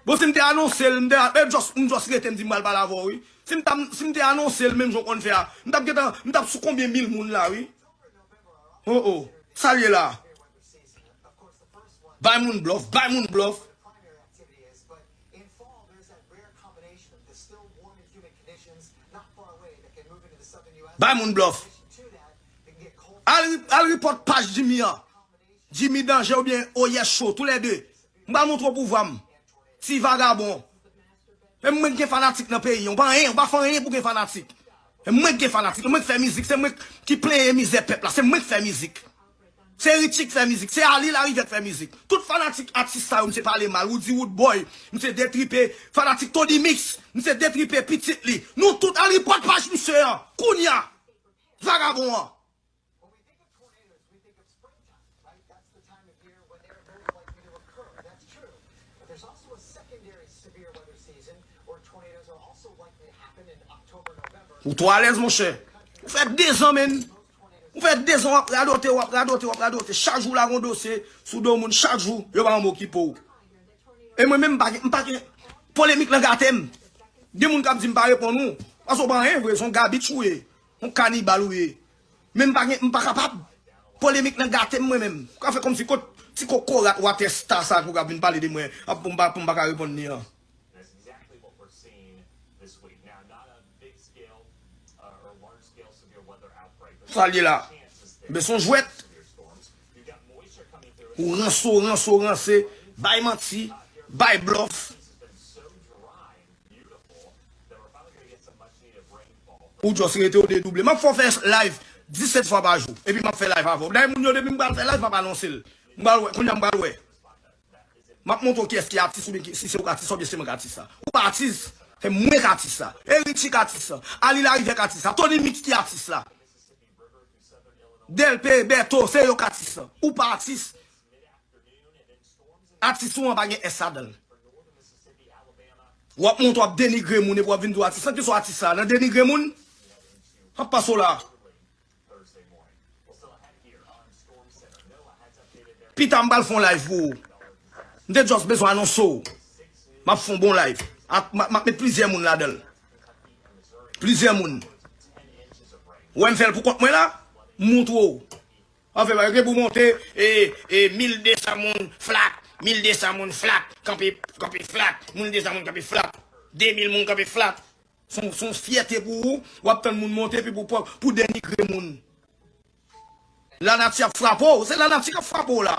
Bon, si m te anonse l, m te, e just, m just rete, m di m pral pale avè w, wi. Si m t ap, si m te anonse l, menm jan w konn fè a, m t ap gentan, m t ap sou konbyen mil moun la, wi. Oh, oh. Sa l ye la? Bay moun blòf, bay moun blòf. Bay moun blòf. Al, al report paj Jimmy an. Jimmy Danje oubyen Oyè Cho, toulède. M pral montre w pouvwa m. Ti vagabon. E mwen k gen fanatik nan peyi an. Ou pa anyen, ou pa fè anyen pou gen fanatik. E mwen k gen fanatik, e mwen k fè mizik, se mwen ki plenyen mizè pèp la, se mwen k fè mizik. Se Richie k fè mizik, se Ali Larivière k fè mizik. Tout fanatik atis sa yo, misye pale mal, Roody Roodboy, misye detripe, fanatik Tony Mix, misye detripe pitit li. Nou tout al report paj misye an, kounya. Vagabon an. Ou twò alèz, monchè. Ou fè dezan, menn. Ou fè dezan w ap radote, w ap radote, w ap radote. Chak jou w lage yon dosye sou do moun, chak jou, yo pa janm okipe w. E mwen menm, m pa gen, m pa gen, polemik lan gate m. Gen moun k ap di m pa reponn ou. Paske w pa anyen vre, se yon gabitch ou ye. Yon kanibal ou ye. Men m pa gen, m pa kapab. Polemik lan gate m mwen menm. Ou ka fè kòmsi kot ti kokorat watèsta sa pou ka vin pale de mwen, ap pou m pa, pou m pa ka reponn li an. Sa l ye la. Men se yon jwèt. Ou ranse, w ranse, w ranse. Bay manti. Bay blòf. Ou just rete w dedouble. M ap fè w fè live disèt fwa pa jou. Epi m ap fè live avè w. Dayè moun yo depi m pral fè live, m ap anonse l. M pral wè, kounye a m pral wè. M ap montre w kiyès ki atis oubyen ki, si se ou k atis la oubyen se mwen k atis la. Ou pa atis, se mwen k atis la. E Richie k atis la. Ali Larivière k atis la. Tony Mix ki atis la. Delpe, Beto, se yo k atis la. Ou pa atis. Atis ou an pa gen S ladan l. W ap monte w ap denigre moun epi w ap vin di w atis. Nan ki sa w atis la? Nan denigre moun? M ap pase w la. Pita m pral fè yon live pou ou. M te just bezwen anonse w. M ap fè yon bon live. Ak, m ap, m ap met plizyè moun ladan l. Plizyè moun. Ou wè m fè l pou kont mwen la? M montre w. Anfen, yo gen pou monte, e, e, mil de san moun flat, mil de san moun flat, kanpe, kanpe flat, mil de san moun kanpe flat, de mil moun kanpe flat. Se yon, se yon fyète pou ou, w ap tann moun monte epi pou, pou, pou denigre moun. Lanati ap frape w, se lanati k ap frape w la.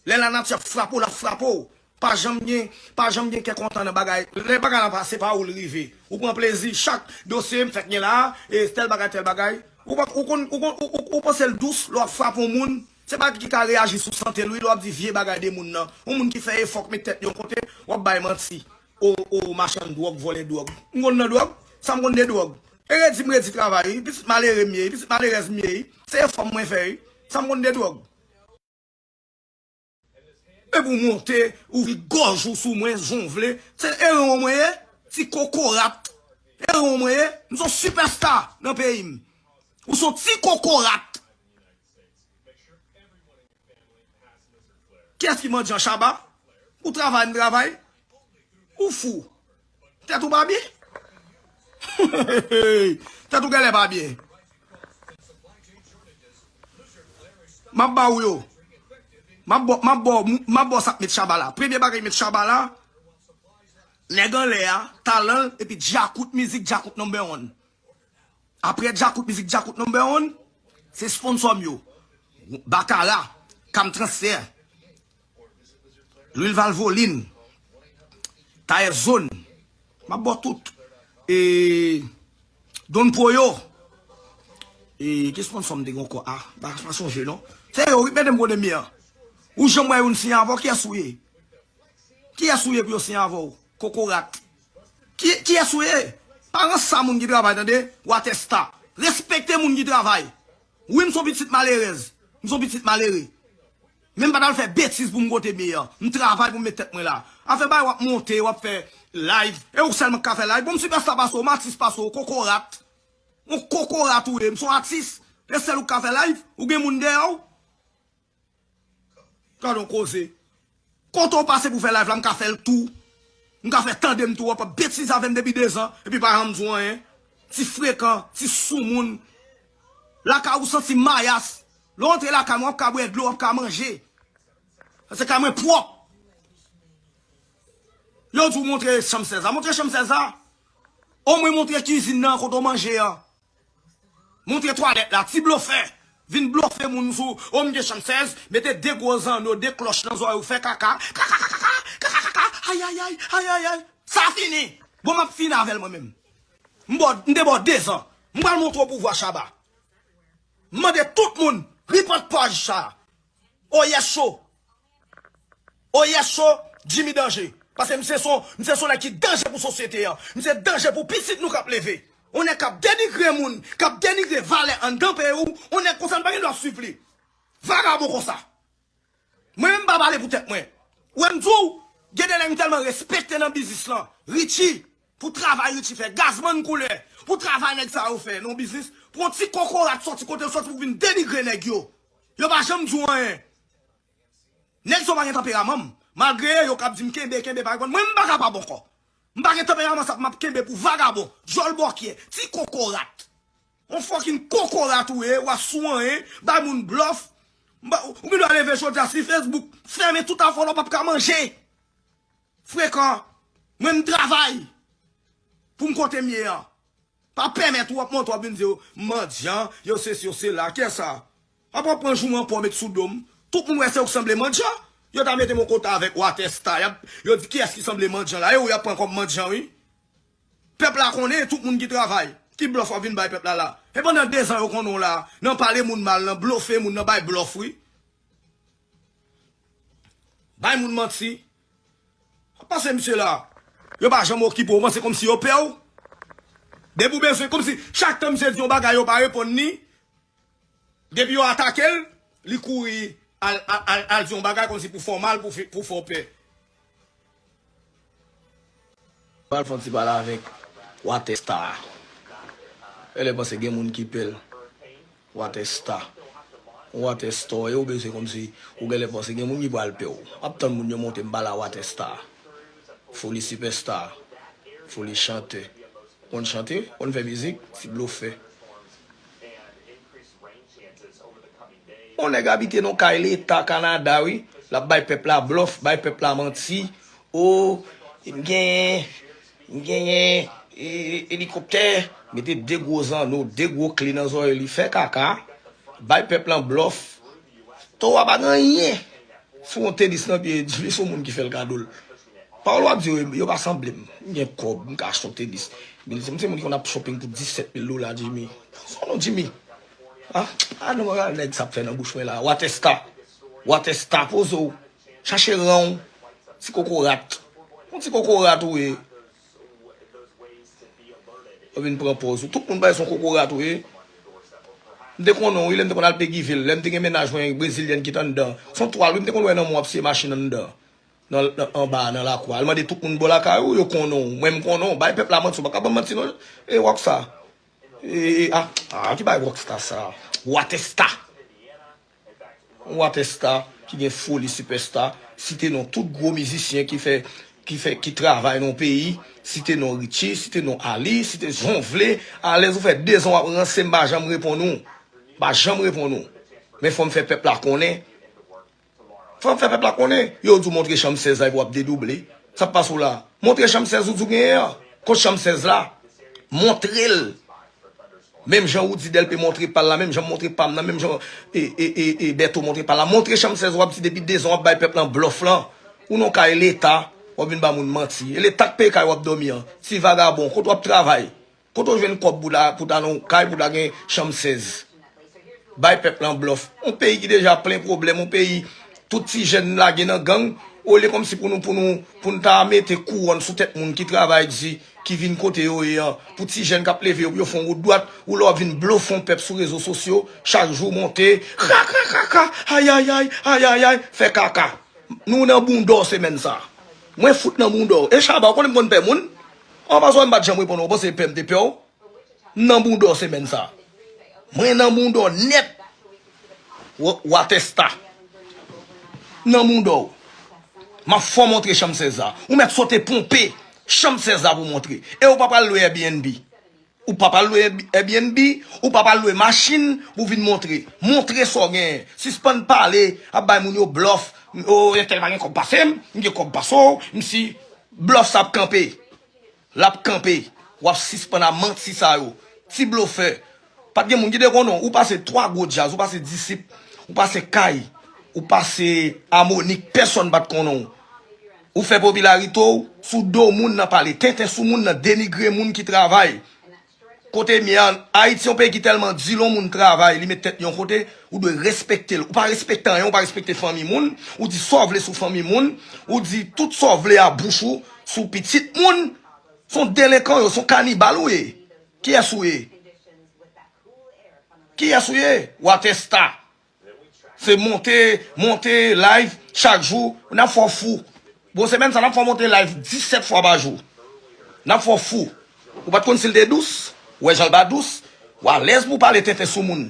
Lè lanati ap frape w, l ap frape w. Pa janm gen, pa janm gen kè kontan nan bagay. Lè bagay la pase pa ou l rive. Ou pran plezi, chak dosye m fèk gen la, e tèl bagay, tèl bagay. Ou pa, ou konn, ou konn, ou, ou, ou panse l dous, lè w ap frape yon moun, se pa ki ka reyaji sou sante l, wi, lè w ap di vye bagay de moun nan. Yon moun ki fè efò, k met tèt li yon kote, w ap bay manti. O, o, machann dwòg, vòlè dwòg. M konn nan dwòg? Sa m konn de dwòg? E redi m redi travay, wi. Pitit malere m ye, wi. Pitit malerèz m ye, wi. Se efò mwen fè, wi. Sa m konn de dwòg? Epi w monte, ouvri gòj ou sou mwen, jan w vle. Se eron mwen ye, ti kokorat. Eron mwen ye, m se yon sipèsta nan peyi m. Ou se yon ti kokorat. Kiyès ki mandyan? Shabba? Ou travay, m travay? Ou fou? Tèt ou pa byen? Tèt ou genlè pa byen. M ap ba ou yo. M ap ba, m ap ba, m ap ba sa k met Shabba la. Premye bagay met Shabba la, nèg anlè a, talan l, epi Djakout mizik, Djakout number one. Apre Djakout mizik, Djakout number one, se sponsò m yo. Bakara, Kam Transfè, Lwil Valvoline, Tayè Zòn. M ap ba w tout. E, Don Poyo. E, ki sponsò m te gen ankò? A, pa, pa sonje non. Se yo, wi, mete m kote m ye an. Ou janm wè youn siyen avè w, kiyès ou ye? Kiyès ou ye pou yo siyen avè w? Kokorat. Ki, kiyès ou ye? Pa ranse a moun ki travay, tande? Watèsta. Respekte moun ki travay. Wi, m se yon pitit malerèz. M se yon pitit malere. Men m pa t al fè betiz pou m kote m ye an. M travay pou m met tèt mwen la. Afè bay w ap monte, w ap fè live. E ou sèlman k ka fè live. Bon, m sipèsta pase w, m atis pase w, kokorat. Yon kokorat ou ye, m se yon atis. E sèl ou k ka fè live, ou gen moun dèyè w. Gade yon koze. Kote w pase pou fè live la, m ka fè l tou. M ka fè tande m tou, w ap ap betize avè m depi dezan, epi pa janm di w anyen. Ti frekan, ti soumoun. Lakay ou santi mayas. Lè w antre lakay mwen, w ap ka bwè dlo, w ap ka manje. Paske kay mwen pwòp. Yo di w montre chanm sèz la. Montre chanm sèz la. Omwen montre kizin nan kote w manje an. Montre twalèt la, ti blofè. Vin blofe moun sou, o m gen chanm sèz, mete de gwo zanno, de klòch nan zòrèy ou, fè kaka, kaka, kaka, kaka, kaka, kaka, ayayay, ayayay. Sa fini. Bon, m ap fini avè l mwen menm. M bò, m te bò dezan. M pral montre w pouvwa Shabba. M mande tout moun, report paj sa. Oyè cho. Oyè cho, Jimmy Danje. Paske misye se yon, misye se yon nèg ki danje pou sosyete an. Misye danje pou pitit nou k ap leve. Yon nèg k ap denigre moun, k ap denigre valè anndan peyi w, yon nèg konsa nou pa gen dwa swiv li. Vagabon konsa. Mwen menm m pa pale pou tèt mwen. Ou wè m di w, gen de nèg m tèlman respekte nan biznis lan. Richie, pou travay Richie fè, Gazman koulè, pou travay nèg sa yo fè nan biznis, pou yon ti kokorat sòti kote l sòti pou vin denigre nèg yo. Yo pa janm di w anyen. Nèg sa yo pa gen tanperaman m. Malgre yo k ap di m kenbe, kenbe, pa reponn. Mwen, m pa kapab ankò. M pa gen tanperaman sa pou m ap kenbe pou vagabon, djòl bòkyè, ti kokorat. Yon fucking kokorat ou ye, w ap sou anyen, bay moun blòf. M pa, ou gen dwa leve jodi a si Facebook, fèmen tout afè w la, w p ap ka manje. Frekan, mwen m travay pou m kote m ye an. Pa pèmèt ou ap monte w ap vin di yo, m mandyan, yo sesi, yo sela. Kiyès sa? Apa w pran jouman pa w met sou do m? Tout moun wè se ou k sanble mandyan. Yo ta mete m yon kote avèk Watèsta. Y ap, yo di kiyès ki sanble mandyan la. E ou y ap pran kòm mandyan, wi. Pèp la konnen tout moun ki travay, ki blòf w ap vin bay pèp la la. E pandan dezan yo konnen w la, nan pale moun mal, nan blofe moun, nan bay blòf, wi. Bay moun manti. Pase misye la. Yo pa janm okipe w, ou panse kòmsi yo pè w? Depi w bezwen, kòmsi chak tan misye di yon bagay, yo pa reponn li. Depi yo atake l, li kouri al, al, al, al di yon bagay kòmsi pou fè w mal, pou fè, pou fè w pè. Pral fè yon ti pale avèk Water Star. Genlè panse gen moun ki pè l. Water Star. Water Star, e ou bezwen kòmsi ou genlè panse gen moun ki pral pè w. M ap tann moun yo monte m pale a Water Star. Foli sipèsta. Foli chantè. Konn chante, konn fè mizik, ti blofè. Yon nèg abite nan kay leta Kanada, wi. L ap bay pèp la blòf, bay pèp la manti. O, m genyen, m genyen, e, elikoptè. Mete de gwo zanno, de gwo kle nan zòrèy li, fè kaka. Bay pèp lan blòf. Towa pa gen anyen. Si w wè yon tenis nan pye Jimmy, se yon moun ki fè l kado l. Pawòl w ap di yo, yo pa sanble m. M gen kòb, m ka achte yon tenis. Men se m se moun ki konn ap shopping pou disèt mil dola, Jimmy. Son non, Jimmy. Ah, ah, non, ah, nèg sa ap fè nan bouch mwen la. Water Star. Water Star, poze w. Chache ran w. Ti kokorat. Yon ti kokorat ou ye. Ou vin pran pòz ou. Tout moun bay son kokorat ou ye. M te konnen w, wi, lè m te konn al Peguiville. Lè m te gen mennaj mwen, brezilyèn ki t anndan. Son twal, wi, m te konn wè nan mwen w ap siye machin anndan. Nan, nan, anba, nan lakou a. Al mande tout moun bò lakay ou, yo konnen w. Mwen, m konnen w. Bay pèp la manti, ou pa ka ban m manti, non. E, Rockstar. E, e, a, a, ki bay Rockstar sa? Water Star. Yon Water Star ki gen foli sipèsta, site non tout gwo mizisyen ki fè, ki fè, ki travay nan peyi, site non Richie, site non Ali, site jan w vle, alèz ou fè dezan w ap ranse m pa janm reponn ou, pa janm reponn ou. Men fò m fè pèp la konnen. Fò m fè pèp la konnen, yo di w montre chanm sèz la epi w ap dedouble. Sa k pase w la? Montre chanm sèz ou di w genyen an. Kot chanm sèz la? Montre l. Menm jan Roody Delpé montre pa l la, menm jan m montre pa m nan, menm jan, e, e, e, e, Bertho montre pa l la. Montre chanm sèz w ap di depi dezan w ap bay pèp lan blòf lan. Ou nan kay leta, w ap vin ba moun manti. E leta k peye kay w ap dòmi an. Ti vagabon, kote w ap travay? Kote w jwenn kòb pou ta, pou ta nan kay, pou ta gen chanm sèz? Bay pèp lan blòf. Yon peyi ki deja plen pwoblèm, yon peyi tout ti jèn lage nan gang, olye kòmsi pou nou, pou nou, pou n ta mete kouwòn sou tèt moun ki travay di, ki vin kote yo ye an, pou ti jèn k ap leve yo, pou yo fè yon wout dwat, ou lè w ap vin blofe yon pèp sou rezo sosyo, chak jou monte, kaka, kaka, ayayay, ayayay, fè kaka. Nou nan bounda w semèn sa. Mwen fout nan bounda w. E Shabba, ou konnen m konn pè moun? An paske m pa t janm reponn ou, ou panse pè m te pè w? M nan bounda w semèn sa. Mwen nan bounda w nèt. Wa-, Water Star. M nan bounda w. M ap fè w montre chanm sèz la. Ou mèt sote ponpe chanm sèz la pou w montre. E ou pa pral lwe Airbnb. Ou pa pral lwe Airbnb, ou pa pral lwe machin pou w vin montre. Montre sa w genyen. Sispann pale, ap bay moun yo blòf. O, entèl pa gen kòb pase m, m gen kòb pase w, m si blòf sa ap kanpe. L ap kanpe. W ap sispann a manti sa yo. Ti blofè. Pa t gen moun ki te konnen w. Ou pase twa gwo djaz, ou pase Disip, ou pase Kay, ou pase Amonik, pèsonn pa t konnen w. Ou fè popilarite w sou do moun nan, pale tenten sou moun nan, denigre moun ki travay. Kote m ye a, Ayiti yon peyi ki tèlman di lè yon moun travay, li met tèt li yon kote, ou dwe respekte l. Ou pa respekte anyen, ou pa respekte fanmi moun, ou di sa w vle sou fanmi moun, ou di tout sa w vle a bouch ou sou pitit moun. Se yon delenkan yo, se yon kanibal ou ye. Kiyès ou ye? Kiyès ou ye? Water Star. Se monte, monte live chak jou, n ap fè w fou. Bon, semèn sa, n ap fè w monte live disèt fwa pa jou. N ap fè w fou. Ou pa t konn si l te dous? Ou wè jan l pa dous? Ou alèz pou w pale tenten sou moun.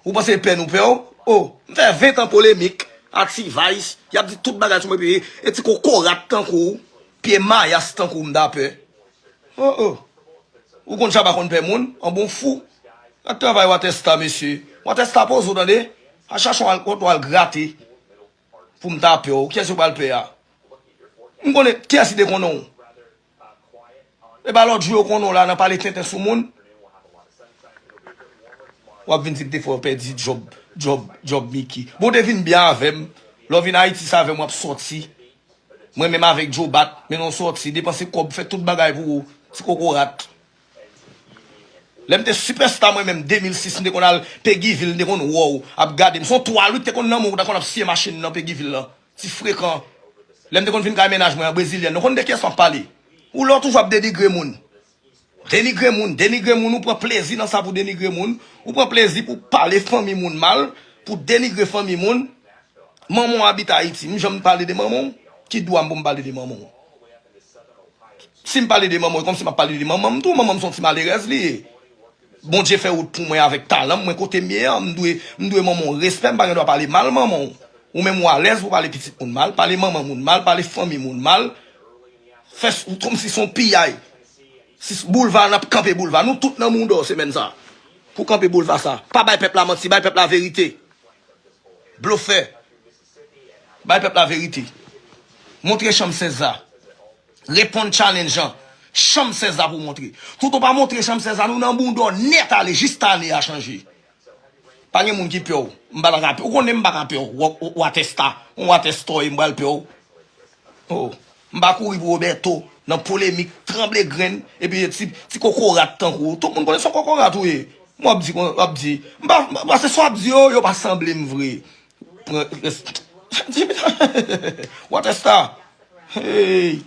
Ou panse pè nou pè w? O, m fè ven tan polemik ak T-Vice, y ap di tout bagay sou mwen, epi e ti kokorat tankou w, pye mayas tankou w m ta pè. O, o. Ou konn Shabba konn pè moun, an bon fou. Gad travay Water Star, mesye. Water Star poze w tande. A chache yon al, kote w al grate. Pou m ta pè w. Kiyès yo pral pè a? M konnen kiyès ki te konnen w. E pa lòt jou yo konnen w la nan pale tenten sou moun. W ap vin di m te fè w pèdi djòb, djòb, djòb Mickey. Bon, w te vin byen avè m. Lè w vin Ayiti, se avè m w ap sòti. Mwen menm avèk Joe Bat, mennen w sòti, depanse kòb, fè tout bagay pou ou, ti kokorat. Lè m te sipèsta mwen menm, de mil sis, m te konn al Peguiville, m te konn wè w ap gade m. Se yon twal wi k te konn nan men w, ou ta konn ap siye machin nan Peguiville lan. Ti frekan. Lè m te konn vin kay mennaj mwen an brezilyèn, nou konn de kiyès m ap pale. Ou lè w toujou ap denigre moun. Denigre moun, denigre moun, ou pran plezi nan sa pou denigre moun. Ou pran plezi pou pale fanmi moun mal, pou denigre fanmi moun. Manman w abite Ayiti, m janm pale de manman w? Ki dwa m pou m pale de manman w? Si m pale de manman w, e kòmsi m ap pale de manman m tou. Manman m se yon ti malerèz li ye. Bondye fè wout pou mwen avèk talan m, mwen kote m ye an, m dwe, m dwe manman w respè, m pa gen dwa pale mal manman w. Ou menm ou alèz pou pale pitit moun mal, pale manman moun mal, pale fanmi moun mal. Fè s-, kòmsi se yon piyay. Si s-, boulva, n ap kanpe boulva. Nou tout nan mouda w semèn sa. Pou kanpe boulva sa. Pa bay pèp la manti, bay pèp la verite. Blofè. Bay pèp la verite. Montre chanm sèz la. Reponn challenge an. Chanm sèz la pou montre. Toutan w pa montre chanm sèz la, nou nan mouda w nèt ale jiska ane a chanje. Pa gen moun ki pè w. M pa ta ka pè w. Ou konnen m pa ka pè w. Wa-, wa-, Watèsta. Yon Watèsta, m pral pè w. Oh. M pa kouri pou Roberto. Nan polemik, tranble grenn. Epi ti, ti kokorat tankou w. Tout moun konnen se yon kokorat ou ye. M w ap di, w ap di. M pa, m pa, se sa w ap di yo, yo pa sanble m vre. Pran, Watèsta. Hey.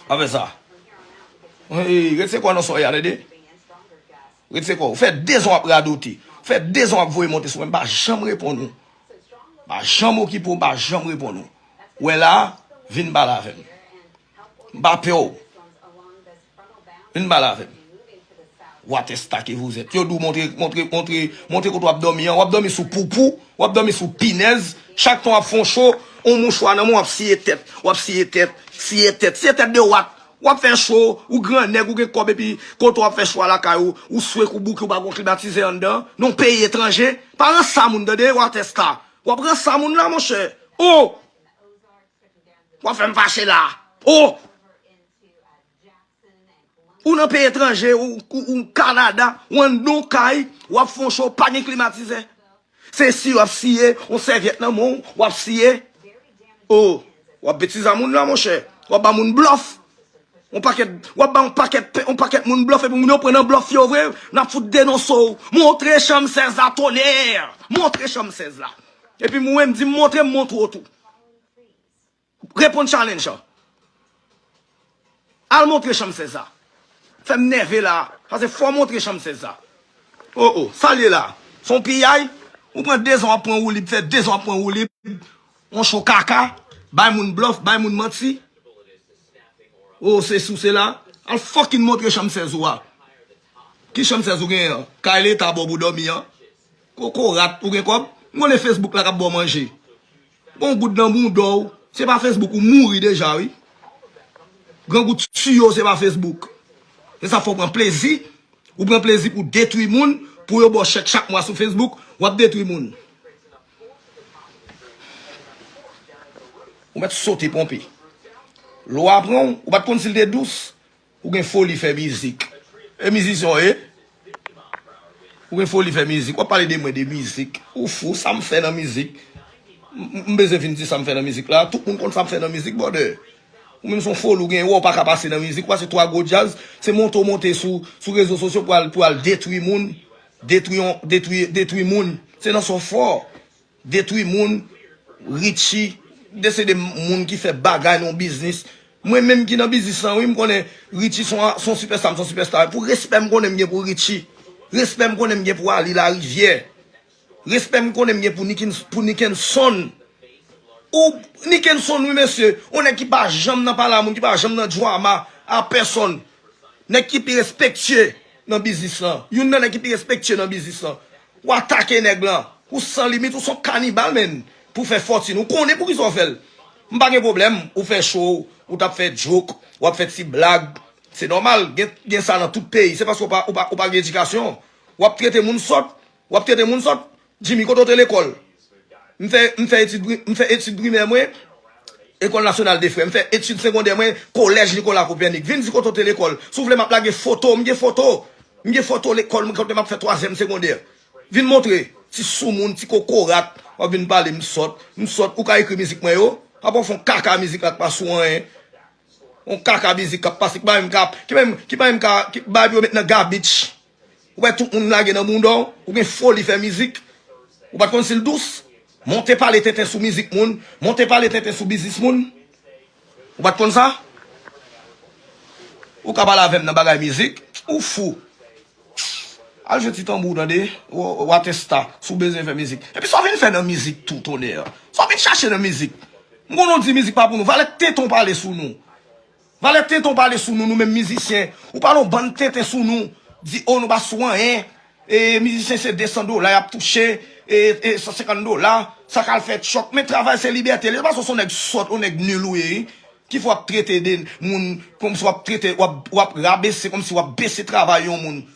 Apre sa. Hey, ret se kwa nan soy a, tande? Ret se kwa. Ou fè dezan w ap radote. Ou fè dezan w ap voye monte sou mwen. M pa janm reponn ou. M pa janm okipe w, m pa janm reponn ou. Ou wè la, vin pale avè m. M pa pè w. Vin pale avè m. Watèsta ke vous êtes. Yo di w montre, montre, montre, montre kote w ap dòmi an. W ap dòmi sou poupou, w ap dòmi sou pinèz. Chak tan w ap fè yon cho, yon mouchwa nan men w, w ap siye tèt, w ap siye tèt, siye tèt, siye tèt de wat. W ap fè cho, ou grannèg, ou gen kòb epi kote w ap fè cho a lakay ou, ou swe kou bouke, ou pa gon klimatizè anndan. Nan yon peyi etranje, pa ranse a moun tande, Watèsta. W ap ranse a moun la, monchè. Oh! W ap fè m fache la. Oh! Ou nan peyi etranje, ou, ou, ou Kanada, ou anndan yon kay, w ap fè yon cho, pa gen klimatizè. Se si w ap siye, yon sèvyèt nan men w, w ap siye. Oh, w ap betize a moun la, monchè. W ap ba moun blòf. Yon pakèt, w ap ba yon pakèt, yon pakèt moun blòf, epi moun yo pran nan blòf yo vre, n ap fout denonse w. Montre chanm sèz la, tonè! Montre chanm sèz la. Epi mwen, m di, montre m, montre w tou. Reponn challenge an. Al montre chanm sèz la. Fè m nève la. Paske fò w montre chanm sèz la. Oh, oh, sa l ye la? Se yon piyay? Ou pran dezan w ap pran woulib, fè dezan w ap pran woulib. Yon cho kaka. Bay moun blòf, bay moun manti. Oh, se sou, se la. Al fucking montre chanm sèz ou a. Ki chanm sèz ou genyen an? Kay leta ba w pou dòmi an? Kokorat, ou gen kòb? M konnen Facebook la k ap ba w manje. Bon goud nan mouda w. Se pa Facebook ou mouri deja, wi. Gran gout tiyo, se pa Facebook. Se sa fè w pran plezi. Ou pran plezi pou detwi moun, pou yo ba w chèk chak mwa sou Facebook, w ap detwi moun. Ou mèt sote ponpe. Lwa pran w, ou pa t konn si l te dous. Ou gen foli fè mizik. E mizisyen w ye? Ou gen foli fè mizik. W ap pale de mwen de mizik. Ou fou, sa m fè nan mizik? M, m, m bezwen vin di sa m fè nan mizik la. Tout moun konn sa m fè nan mizik, brother. Ou menm se yon foli ou gen, wè w pa ka pase nan mizik. Ou pase twa gwo djaz, se monte w monte sou, sou rezo sosyo pou al, pou al detwi moun. Detwi yon, detwi, detwi moun. Se nan sa w fò. Detwi moun, Richie, de se de moun ki fè bagay nan biznis. Mwen menm ki nan biznis lan, wi, m konnen Richie se yon, se yon sipèsta, m se yon sipèsta. Pou respè m konnen m gen pou Richie. Respè m konnen m gen pou Ali Larivière. Respè m konnen m gen pou Nickens-, pou Nickenson. Ou, Nickenson, wi, mesye. Yon nèg ki pa janm nan pale a moun, ki pa janm nan drama a pèsonn. Nèg ki pi respektye nan biznis lan. Youn nan nèg ki pi respektye nan biznis lan. W atake nèg lan. Ou san limit, ou se yon kanibal, menn. Pou fè fòtin. Ou konnen poukisa w fè l. M pa gen pwoblèm. Ou fè cho, ou t ap fè joke, w ap fè ti blag. Se nòmal. Gen, gen sa nan tout peyi. Se paske w pa, w pa, w pa gen edikasyon. W ap trete moun sòt. W ap trete moun sòt. Jimmy, kote w te lekòl? M fè, m fè etid pri-, m fè etid primè mwen, École Nationale des Frères. M fè etid segondè mwen, Collège Nicolas Copernic. Vin di kote w te lekòl. Si w vle, m ap lage foto. M gen foto. M gen foto lekòl mwen kote m ap fè twazyèm segondè. Vin montre. Ti soumoun, ti kokorat. W ap vin pale m sòt. M sòt. Ou ka ekri mizik mwen yo. Apa w fè yon kaka mizik la k pa sou anyen. Yon kaka mizik k ap pase, ki pa menm ka, ki pa menm, ki pa menm ka, ki bay pou yo met nan gabich. Ou wè tout moun lage nan bounda w, ou gen foli fè mizik. Ou pa t konn si l dous. Monte pale tenten sou mizik moun, monte pale tenten sou biznis moun. Ou pa t konn sa? Ou ka pale avè m nan bagay mizik, ou fou. Al jwe ti tanbou w tande, w, w atesta, si w bezwen fè mizik. Epi sa w vin fè nan mizik tou, tonè. Sa w vin chache nan mizik. M konn w di mizik pa pou nou. Valè tenten w pale sou nou. Valè tenten w pale sou nou, nou menm mizisyen. Ou pale yon bann tenten sou nou. Di, o, nou pa sou anyen. E, mizisyen se de san dola y ap touche. E, e, san senkant dola. Sa k al fè tchòk. Men travay se libète. Li pa se yon nèg sòt, yon nèg nil ou ye, wi. Ki fè w ap trete de moun kòmsi w ap trete, w ap, w ap rabese, kòmsi w ap bese travay yon moun.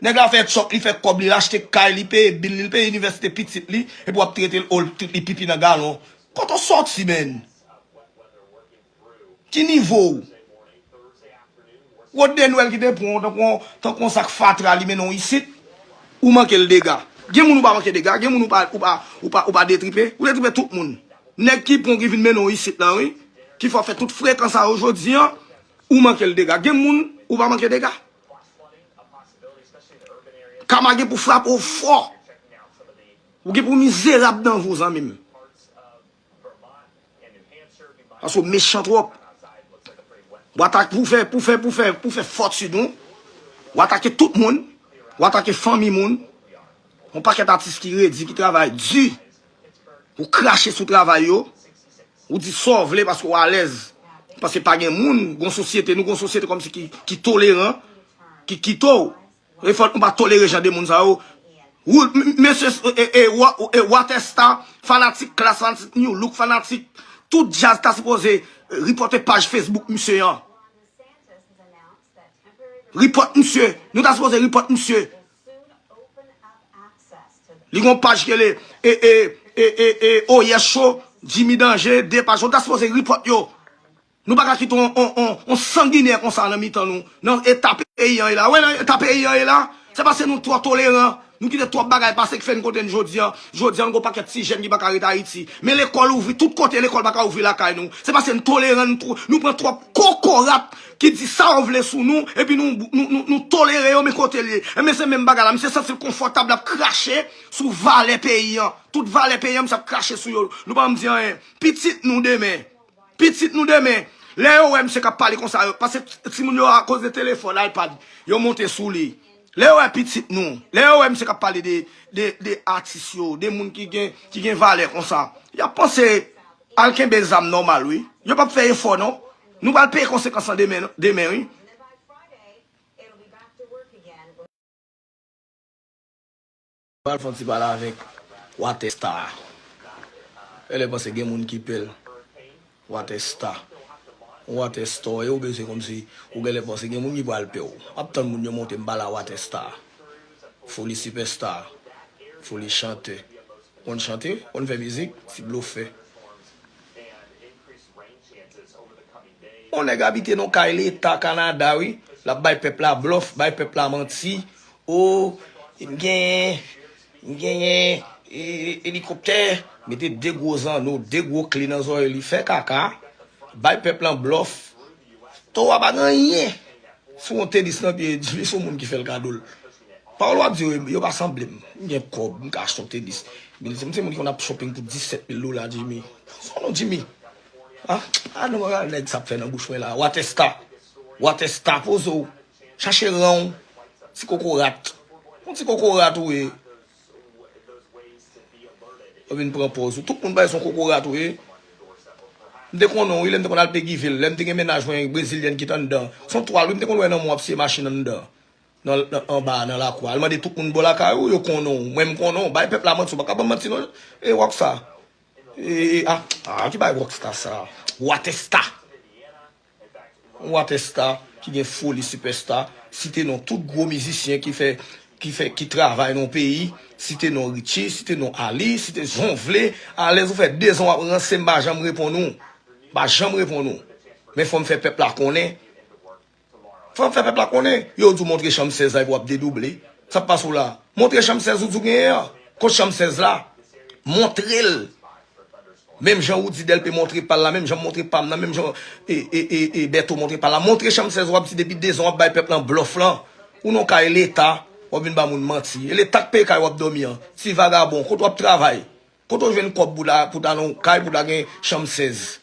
Nèg la fè tchòk, li fè kòb, li achte kay, li peye bil li, li peye inivèsite pitit li, epi w ap trete l, o, li pipi nan galon. Kote w sòti, menn? Ki nivo w? Rod Denwèl ki te pran w tankou, tankou yon sak fatra, li mennen w isit, ou manke l dega. Gen moun ou pa manke dega, gen moun ou pa, ou pa, ou pa, ou pa detripe, ou detripe tout moun. Nèg ki pran w ki vin mennen w isit la, wi, ki fè w fè tout frekan sa yo jodi an, ou manke l dega. Gen moun ou pa manke dega. Kama gen pou frape w fò. Ou gen pou mizerab nan vi w, zanmi m. Paske w mechan twòp. W atake pou fè, pou fè, pou fè, pou fè fòtin ou. W atake tout moun. W atake fanmi moun. Yon pakèt atis ki redi, ki travay di. Ou krache sou travay yo. Ou di sa w vle paske w alèz. Paske pa gen moun, gon sosyete, nou gon sosyete kòmsi ki, ki toleran, ki kite w. E fòk nou pa tolere jan de moun sa yo. Ou, m-, mesye, e, e, e, wa-, e, Waterstar, fanatik Klass, fanatik New Look, fanatik tout djaz ta sipoze, e, repòte paj Facebook misye an. Repòt misye. Nou ta sipoze repòt misye. Li gon paj ki rele, e, e, e, e, e, Oyè Show, Jimmy Danger, de paj. Nou ta sipoze repòt yo. Nou pa ka kite on, on, on, on sanginè konsa nan mitan nou. Nan eta peyi an ye la. Wè nan eta peyi an ye la. Se paske nou twò toleran. Nou kite twòp bagay pase ki fè n kote n jodi an. Jodi an, nou gon pakèt ti jèn ki pa ka ret Ayiti. Men lekòl ouvri, tout kote lekòl pa ka ouvri lakay nou. Se paske n toleran, nou twò-, nou pran twòp kokorat ki di sa yo vle sou nou, epi nou, nou, nou, nou tolere yo, men kote l ye. Enben se menm bagay la, misye santi l konfòtab, l ap krache sou valè peyi an. Tout valè peyi an, misye ap krache sou yo. Nou pa janm di anyen. Pitit nou demen. Pitit nou demen, lè yo wè misye k ap pale konsa, yo, paske timoun yo, akoz de telefòn, iPad, yo monte sou li. Lè yo wè pitit nou, lè yo wè misye k ap pale de, de, de atis yo, de moun ki gen, ki gen valè konsa, y ap panse al kenbe zam nòmal, wi. Yo p ap fè efò, non. Nou pral peye konsekans lan demen, demen, wi. Pral fè yon ti pale avèk Waterstar. Genlè panse gen moun ki pè l. Waterstar. Waterstar, e ou bezwen kòmsi ou genlè panse gen moun ki pral pè w. M ap tann moun yo monte m pale a Waterstar. Foli sipèsta. Foli chantè. Konn chante, konn fè mizik, ti blofè. On nèg abite nan kay leta Kanada, wi. L ap bay pèp la blòf, bay pèp la manti. O, m genyen, m genyen, e, elikoptè. Mete de gwo zanno, de gwo kle nan zòrèy li, fè kaka. Bay pèp lan blòf. Towa pa gen anyen. Sou yon tenis nan pye, Jimmy, se yon moun ki fè l kado l. Pawòl w ap di yo, yo pa sanble m. M gen kòb, m ka achte yon tenis. Mil, m se moun ki konn ap shopping pou disèt mil dola, Jimmy. Son non, Jimmy. Ah, ah non, nèg sa ap fè nan bouch mwen la. Waterstar. Waterstar, poze w. Chache ran w. Ti kokorat. Yon ti kokorat ou ye. Ou vin pran pòz ou. Tout moun bay son kokorat ou ye. M te konnen w, wi, lè m te konn al pe give l. Lè m te gen mennaj mwen, brezilyèn ki t anndan. Son twal, wi, m te konn wè nan mwen w ap siye machin anndan. Nan, nan, anba, nan lakou a. Al mande tout moun bò lakay ou, yo konnen w. Mwen, m konnen w. Bay pèp la manti, ou pa ka ban m manti, non. E, wòk sa. E, e, a, a, ki bay wòk sa, sa? Waterstar. Yon Waterstar ki gen foli sipèsta, site non tout gwo mizisyen ki fè, ki fè, ki travay nan peyi, site non Richie, site non Ali, site jan w vle, alèz ou fè dezan w ap ranse m pa janm reponn ou, pa janm reponn ou. Men fò m fè pèp la konnen. Fò m fè pèp la konnen, yo di w montre chanm sèz la epi w ap dedouble. Sa k pase w la? Montre chanm sèz ou di w genyen an. Kot chanm sèz la? Montre l. Menm jan Roody Delpé montre pa l la, menm jan m montre pa m nan, menm jan, e, e, e, e, Bertho montre pa l la. Montre chanm sèz w ap di depi dezan w ap bay pèp lan blòf lan. Ou nan kay leta, W ap vin ba moun manti. E leta k peye kay w ap dòmi an. Ti vagabon, kote w ap travay? Kote w jwenn kòb pou ta, pou ta nan kay, pou ta gen chanm sèz?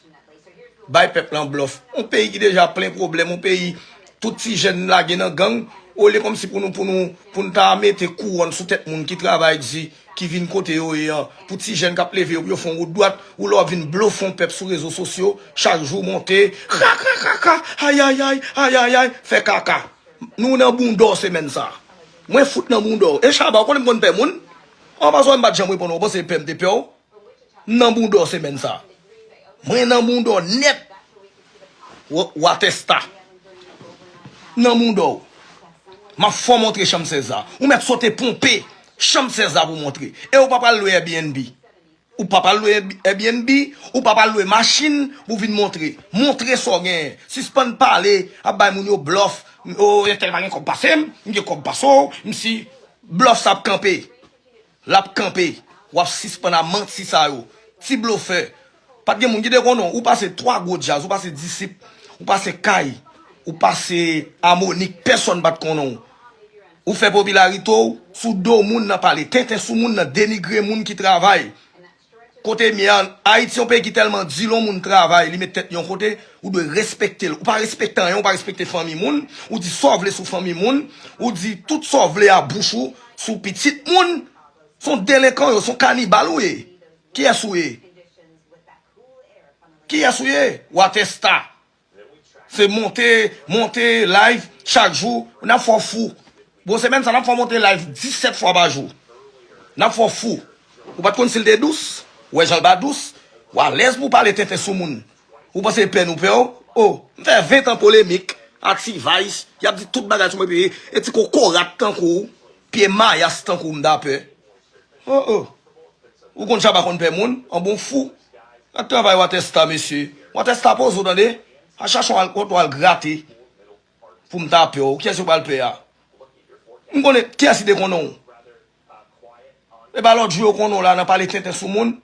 Bay pèp lan blòf. Yon peyi ki deja plen pwoblèm, yon peyi tout ti jèn lage nan gang, olye kòmsi pou nou, pou nou, pou nou ta mete kouwòn sou tèt moun ki travay di, ki vin kote yo ye an, pou ti jèn k ap leve yo, pou yo fè yon wout dwat, ou lè w ap vin blofe yon pèp sou rezo sosyo, chak jou monte, kaka, kaka, ayayay, ayayay, fè kaka. Nou nan bounda w semèn sa. Mwen fout nan bounda w. E Chaba, w konnen m konn pè moun? An pa wè m pa t janm reponn ou, w panse pè m te pè w? M nan bounda w semèn sa. Mwen nan bounda w nèt. W, w atèsta. M nan bounda w. M ap fè w montre chanm sèz la. Ou mèt sote ponpe chanm sèz la pou w montre. E ou pa pral lwe Airbnb. Ou pa pral lwe Airbnb, ou pa pral lwe machin pou vin montre. Montre sa w genyen. Sispann pale, ap bay moun yo blòf. O, entèl pa gen kòb pase m, m gen kòb pase w, m si blòf sa ap kanpe. L ap kanpe. W ap sispann a manti sa yo. Ti blofè. Pa t gen moun ki te konnen w. Ou pase twa gwo djaz, ou pase Disip, ou pase Kay, ou pase Amonik, pèsonn pa t konnen w. Ou fè popilarite w sou do moun nan pale tenten sou moun nan, denigre moun ki travay. Kote m ye a, Ayiti yon peyi ki tèlman di lè yon moun travay, li met tèt li yon kote, ou dwe respekte l. Ou pa respekte anyen, ou pa respekte fanmi moun, ou di sa w vle sou fanmi moun, ou di tout sa w vle a bouch ou sou pitit moun. Se yon delenkan yo, se yon kanibal ou ye. Kiyès ou ye? Kiyès ou ye? W atèsta. Se monte, monte live chak jou. N ap fè w fou. Bon, semèn sa, n ap fè w monte live disèt fwa pa jou. N ap fè w fou. Ou pa t konn si l te dous? Ou wè jan l pa dous? Ou alèz pou w pale tenten sou moun. Ou panse pè nou pè w? O, m fè ven tan polemik a T-Vice. Y ap di tout bagay sou mwen, epi e ti kokorat tankou w, pye mayas tankou w m ta pè. O, o. Ou konn Chaba konn pè moun, an bon fou. Gad travay Watèsta, mesye. Watèsta poze w tande. A chache w al, kote w al grate. Pou m ta pè w. Kiyès yo pral pè a? M konnen kiyès ki te konnen w. E pa lòt jou yo konnen w la nan pale tenten sou moun.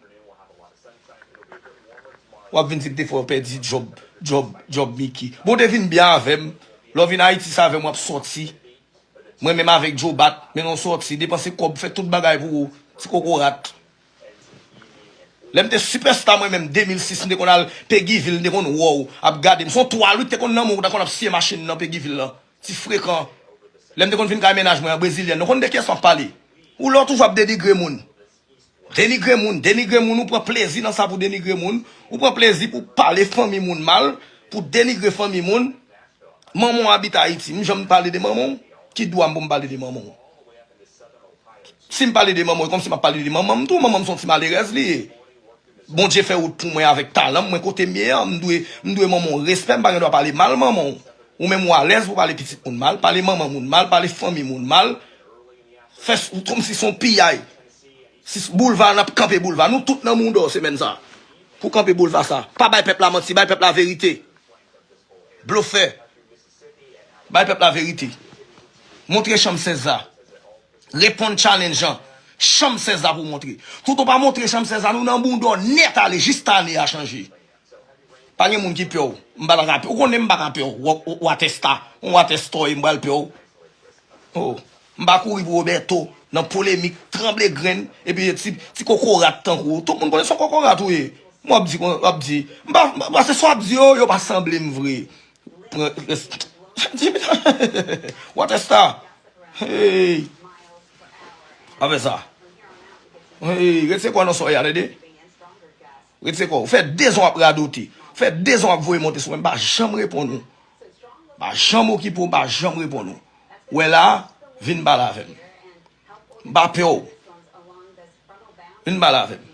W ap vin di m te fè w pèdi djòb, djòb, djòb Mickey. Bon, w te vin byen avè m. Lè w vin Ayiti, se avè m w ap sòti. Mwen menm avèk Joe Bat, mennen w sòti, depanse kòb, fè tout bagay pou ou, ti kokorat. Lè m te sipèsta mwen menm, de mil sis, m te konn al Peguiville, m te konn wè w ap gade m. Se yon twal wi k te konn nan men w, w ta konn ap siye machin nan Peguiville lan. Ti frekan. Lè m te konn vin kay mennaj mwen an, brezilyèn, nou konn de kiyès m ap pale. Ou la w toujou ap denigre moun. Denigre moun, denigre moun, ou pran plezi nan sa pou denigre moun. Ou pran plezi pou pale fanmi moun mal, pou denigre fanmi moun. Manman w abite Ayiti, m janm pale de manman w? Ki dwa m pou m pale de manman w? Si m pale de manman w, e kòmsi m ap pale de manman m tou. Manman m se yon ti malerèz li ye. Bondye fè wout pou mwen avèk talan m, mwen kote m ye an, m dwe, m dwe manman w respè, m pa gen dwa pale mal manman w. Ou menm ou alèz pou pale pitit moun mal, pale manman moun mal, pale fanmi moun mal. Fè s-, kòmsi se yon piyay. Si s-, boulva, n ap kanpe boulva. Nou tout nan mouda w semèn sa. Pou kanpe boulva sa. Pa bay pèp la manti, bay pèp la verite. Blofè. Bay pèp la verite. Montre chanm sèz la. Reponn challenge an. Chanm sèz la pou w montre. Tout ou pa montre chanm sèz la, nou nan bounda w nèt ale jis ane a chanje. Pa gen moun ki pè w. M pa ta ka pè w. Ou konnen m pa ka pè w. W, w, Watèsta. Yon Watèsta w ye, m pral pè w. Oh. M pa kouri pou Roberto. Nan polemik, tranble grenn. Epi ti, ti kokorat tankou w. Tout moun konnen se yon kokorat ou ye. M w ap di, w ap di. M pa, m pa, se sa w ap di yo, yo pa sanble m vre. Pran, res-, Watèsta. Hey. Pa fè sa. Hey, retire kò w nan sa w ye a, tande. Retire kò w. Ou fè dezan w ap radote. Ou fè dezan w ap voye monte sou mwen. M pa janm reponn ou. M pa janm okipe w, m pa janm reponn ou. Ou wè la, vin pale avè m. M pa pè w. Vin pale avè m.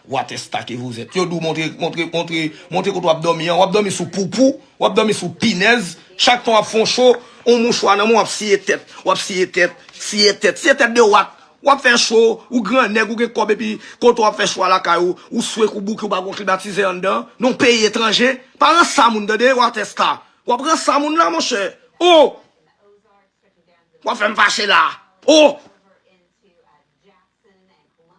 Watèsta ke vous êtes. Yo di w montre, montre, montre, montre kote w ap dòmi an. W ap dòmi sou poupou, w ap dòmi sou pinèz. Chak tan w ap fè yon cho, yon mouchwa nan men w, w ap siye tèt, w ap siye tèt, siye tèt, siye tèt de wat. W ap fè cho, ou gran nèg, ou gen kòb, epi kote w ap fè cho a lakay ou, ou swek, ou bouke, ou pa gon klimatizè anndan. Nan yon peyi etranje, pa ranse a moun, tande, Watèsta. W ap ranse a moun la, monchè. Oh! W ap fè m fache la. Oh!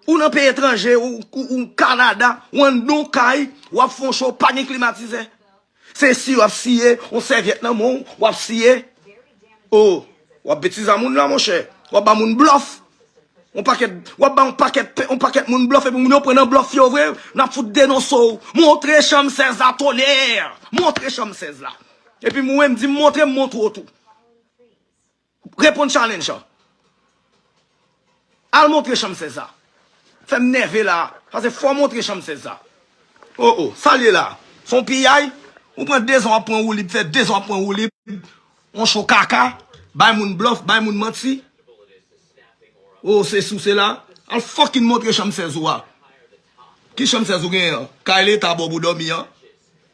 Ou nan peyi etranje, ou, ou, ou Kanada, ou anndan yon kay, w ap fè yon cho, pa gen klimatizè. Se si w ap siye, yon sèvyèt nan men w, w ap siye. Oh! W ap betize a moun la, monchè. W ap ba moun blòf. On pakèt, w ap ba on pakèt, pe- on pakèt moun blòf, epi moun yo pran nan blòf yo vre, n ap fout denonse w. Montre chanm sèz la, tonè! Montre chanm sèz la. Epi mwen, m di m montre, m montre w tou. Reponn challenge an. Al montre chanm sèz la. Fè m nève la. Paske fò w montre chanm sèz la. Oh, oh, sa l ye la? Se yon piyay? Ou pran dezan w ap pran woulib, fè dezan w ap pran woulib. On cho kaka, bay moun blòf, bay moun manti. Oh, se sou, se la. Al fucking montre chanm sèz ou a. Ki chanm sèz ou genyen an? Kay leta ba w pou dòmi an?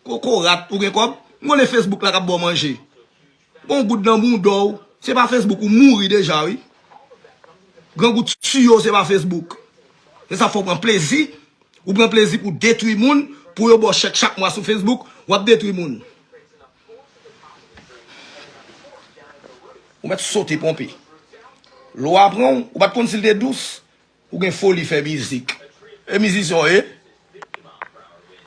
Kokorat, ou gen kòb? M konnen Facebook la k ap ba w manje. Bon, goud nan bouda w. Se pa Facebook, ou mouri deja, wi. Grangou tiye w, se pa Facebook. Se sa fè w pran plezi. Ou pran plezi pou detwi moun, pou yo ba w chèk chak mwa sou Facebook, w ap detwi moun. Ou mèt sote ponpe. Lwa pran w, ou pa t konn si l te dous. Ou gen foli fè mizik. E mizisyen w ye?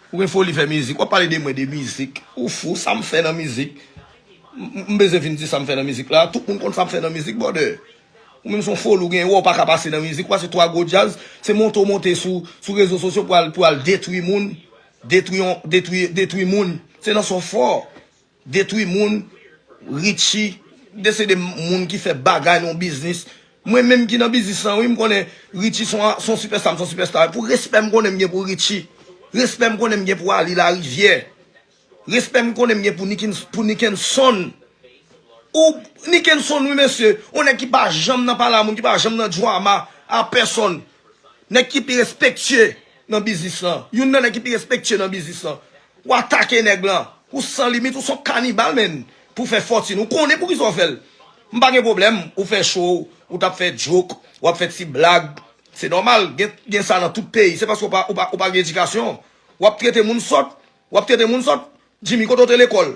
Ou gen foli fè mizik. W ap pale de mwen, de mizik. Ou fou, sa m fè nan mizik? M, m, m bezwen vin di sa m fè nan mizik la. Tout moun konn sa m fè nan mizik, brother. Ou menm se yon foli ou gen, ou pa ka pase nan mizik. Ou pase twa gwo djaz, se monte w monte sou, sou rezo sosyo pou al, pou al detwi moun. Detwi yon, detwi, detwi moun. Se nan sa w fò. Detwi moun, Richie, de se de moun ki fè bagay nan biznis. Mwen menm ki nan biznis lan, wi, m konnen Richie se yon, se yon sipèsta, m se yon sipèsta. Pou respè m konnen m gen pou Richie, respè m konnen m gen pou Ali Larivière, respè m konnen m gen pou Nickens-, pou Nickenson. Ou, Nickenson, wi, mesye, yon nèg ki pa janm nan pale a moun, ki pa janm nan drama a pèsonn. Nèg ki pi respektye nan biznis lan. Youn nan nèg ki pi respektye nan biznis lan. Ou atake nèg lan. Ou san limit, ou se yon kanibal, menn. Pou fè fòtin. Ou konnen poukisa w fè l. M pa gen pwoblèm. Ou fè show, ou t ap fè joke, w ap fè ti blag. Se nòmal, gen, gen sa nan tout peyi. Se paske w pa, ou pa, ou pa gen edikasyon. W ap trete moun sòt. W ap trete moun sòt. Jimmy, kote w te lekòl?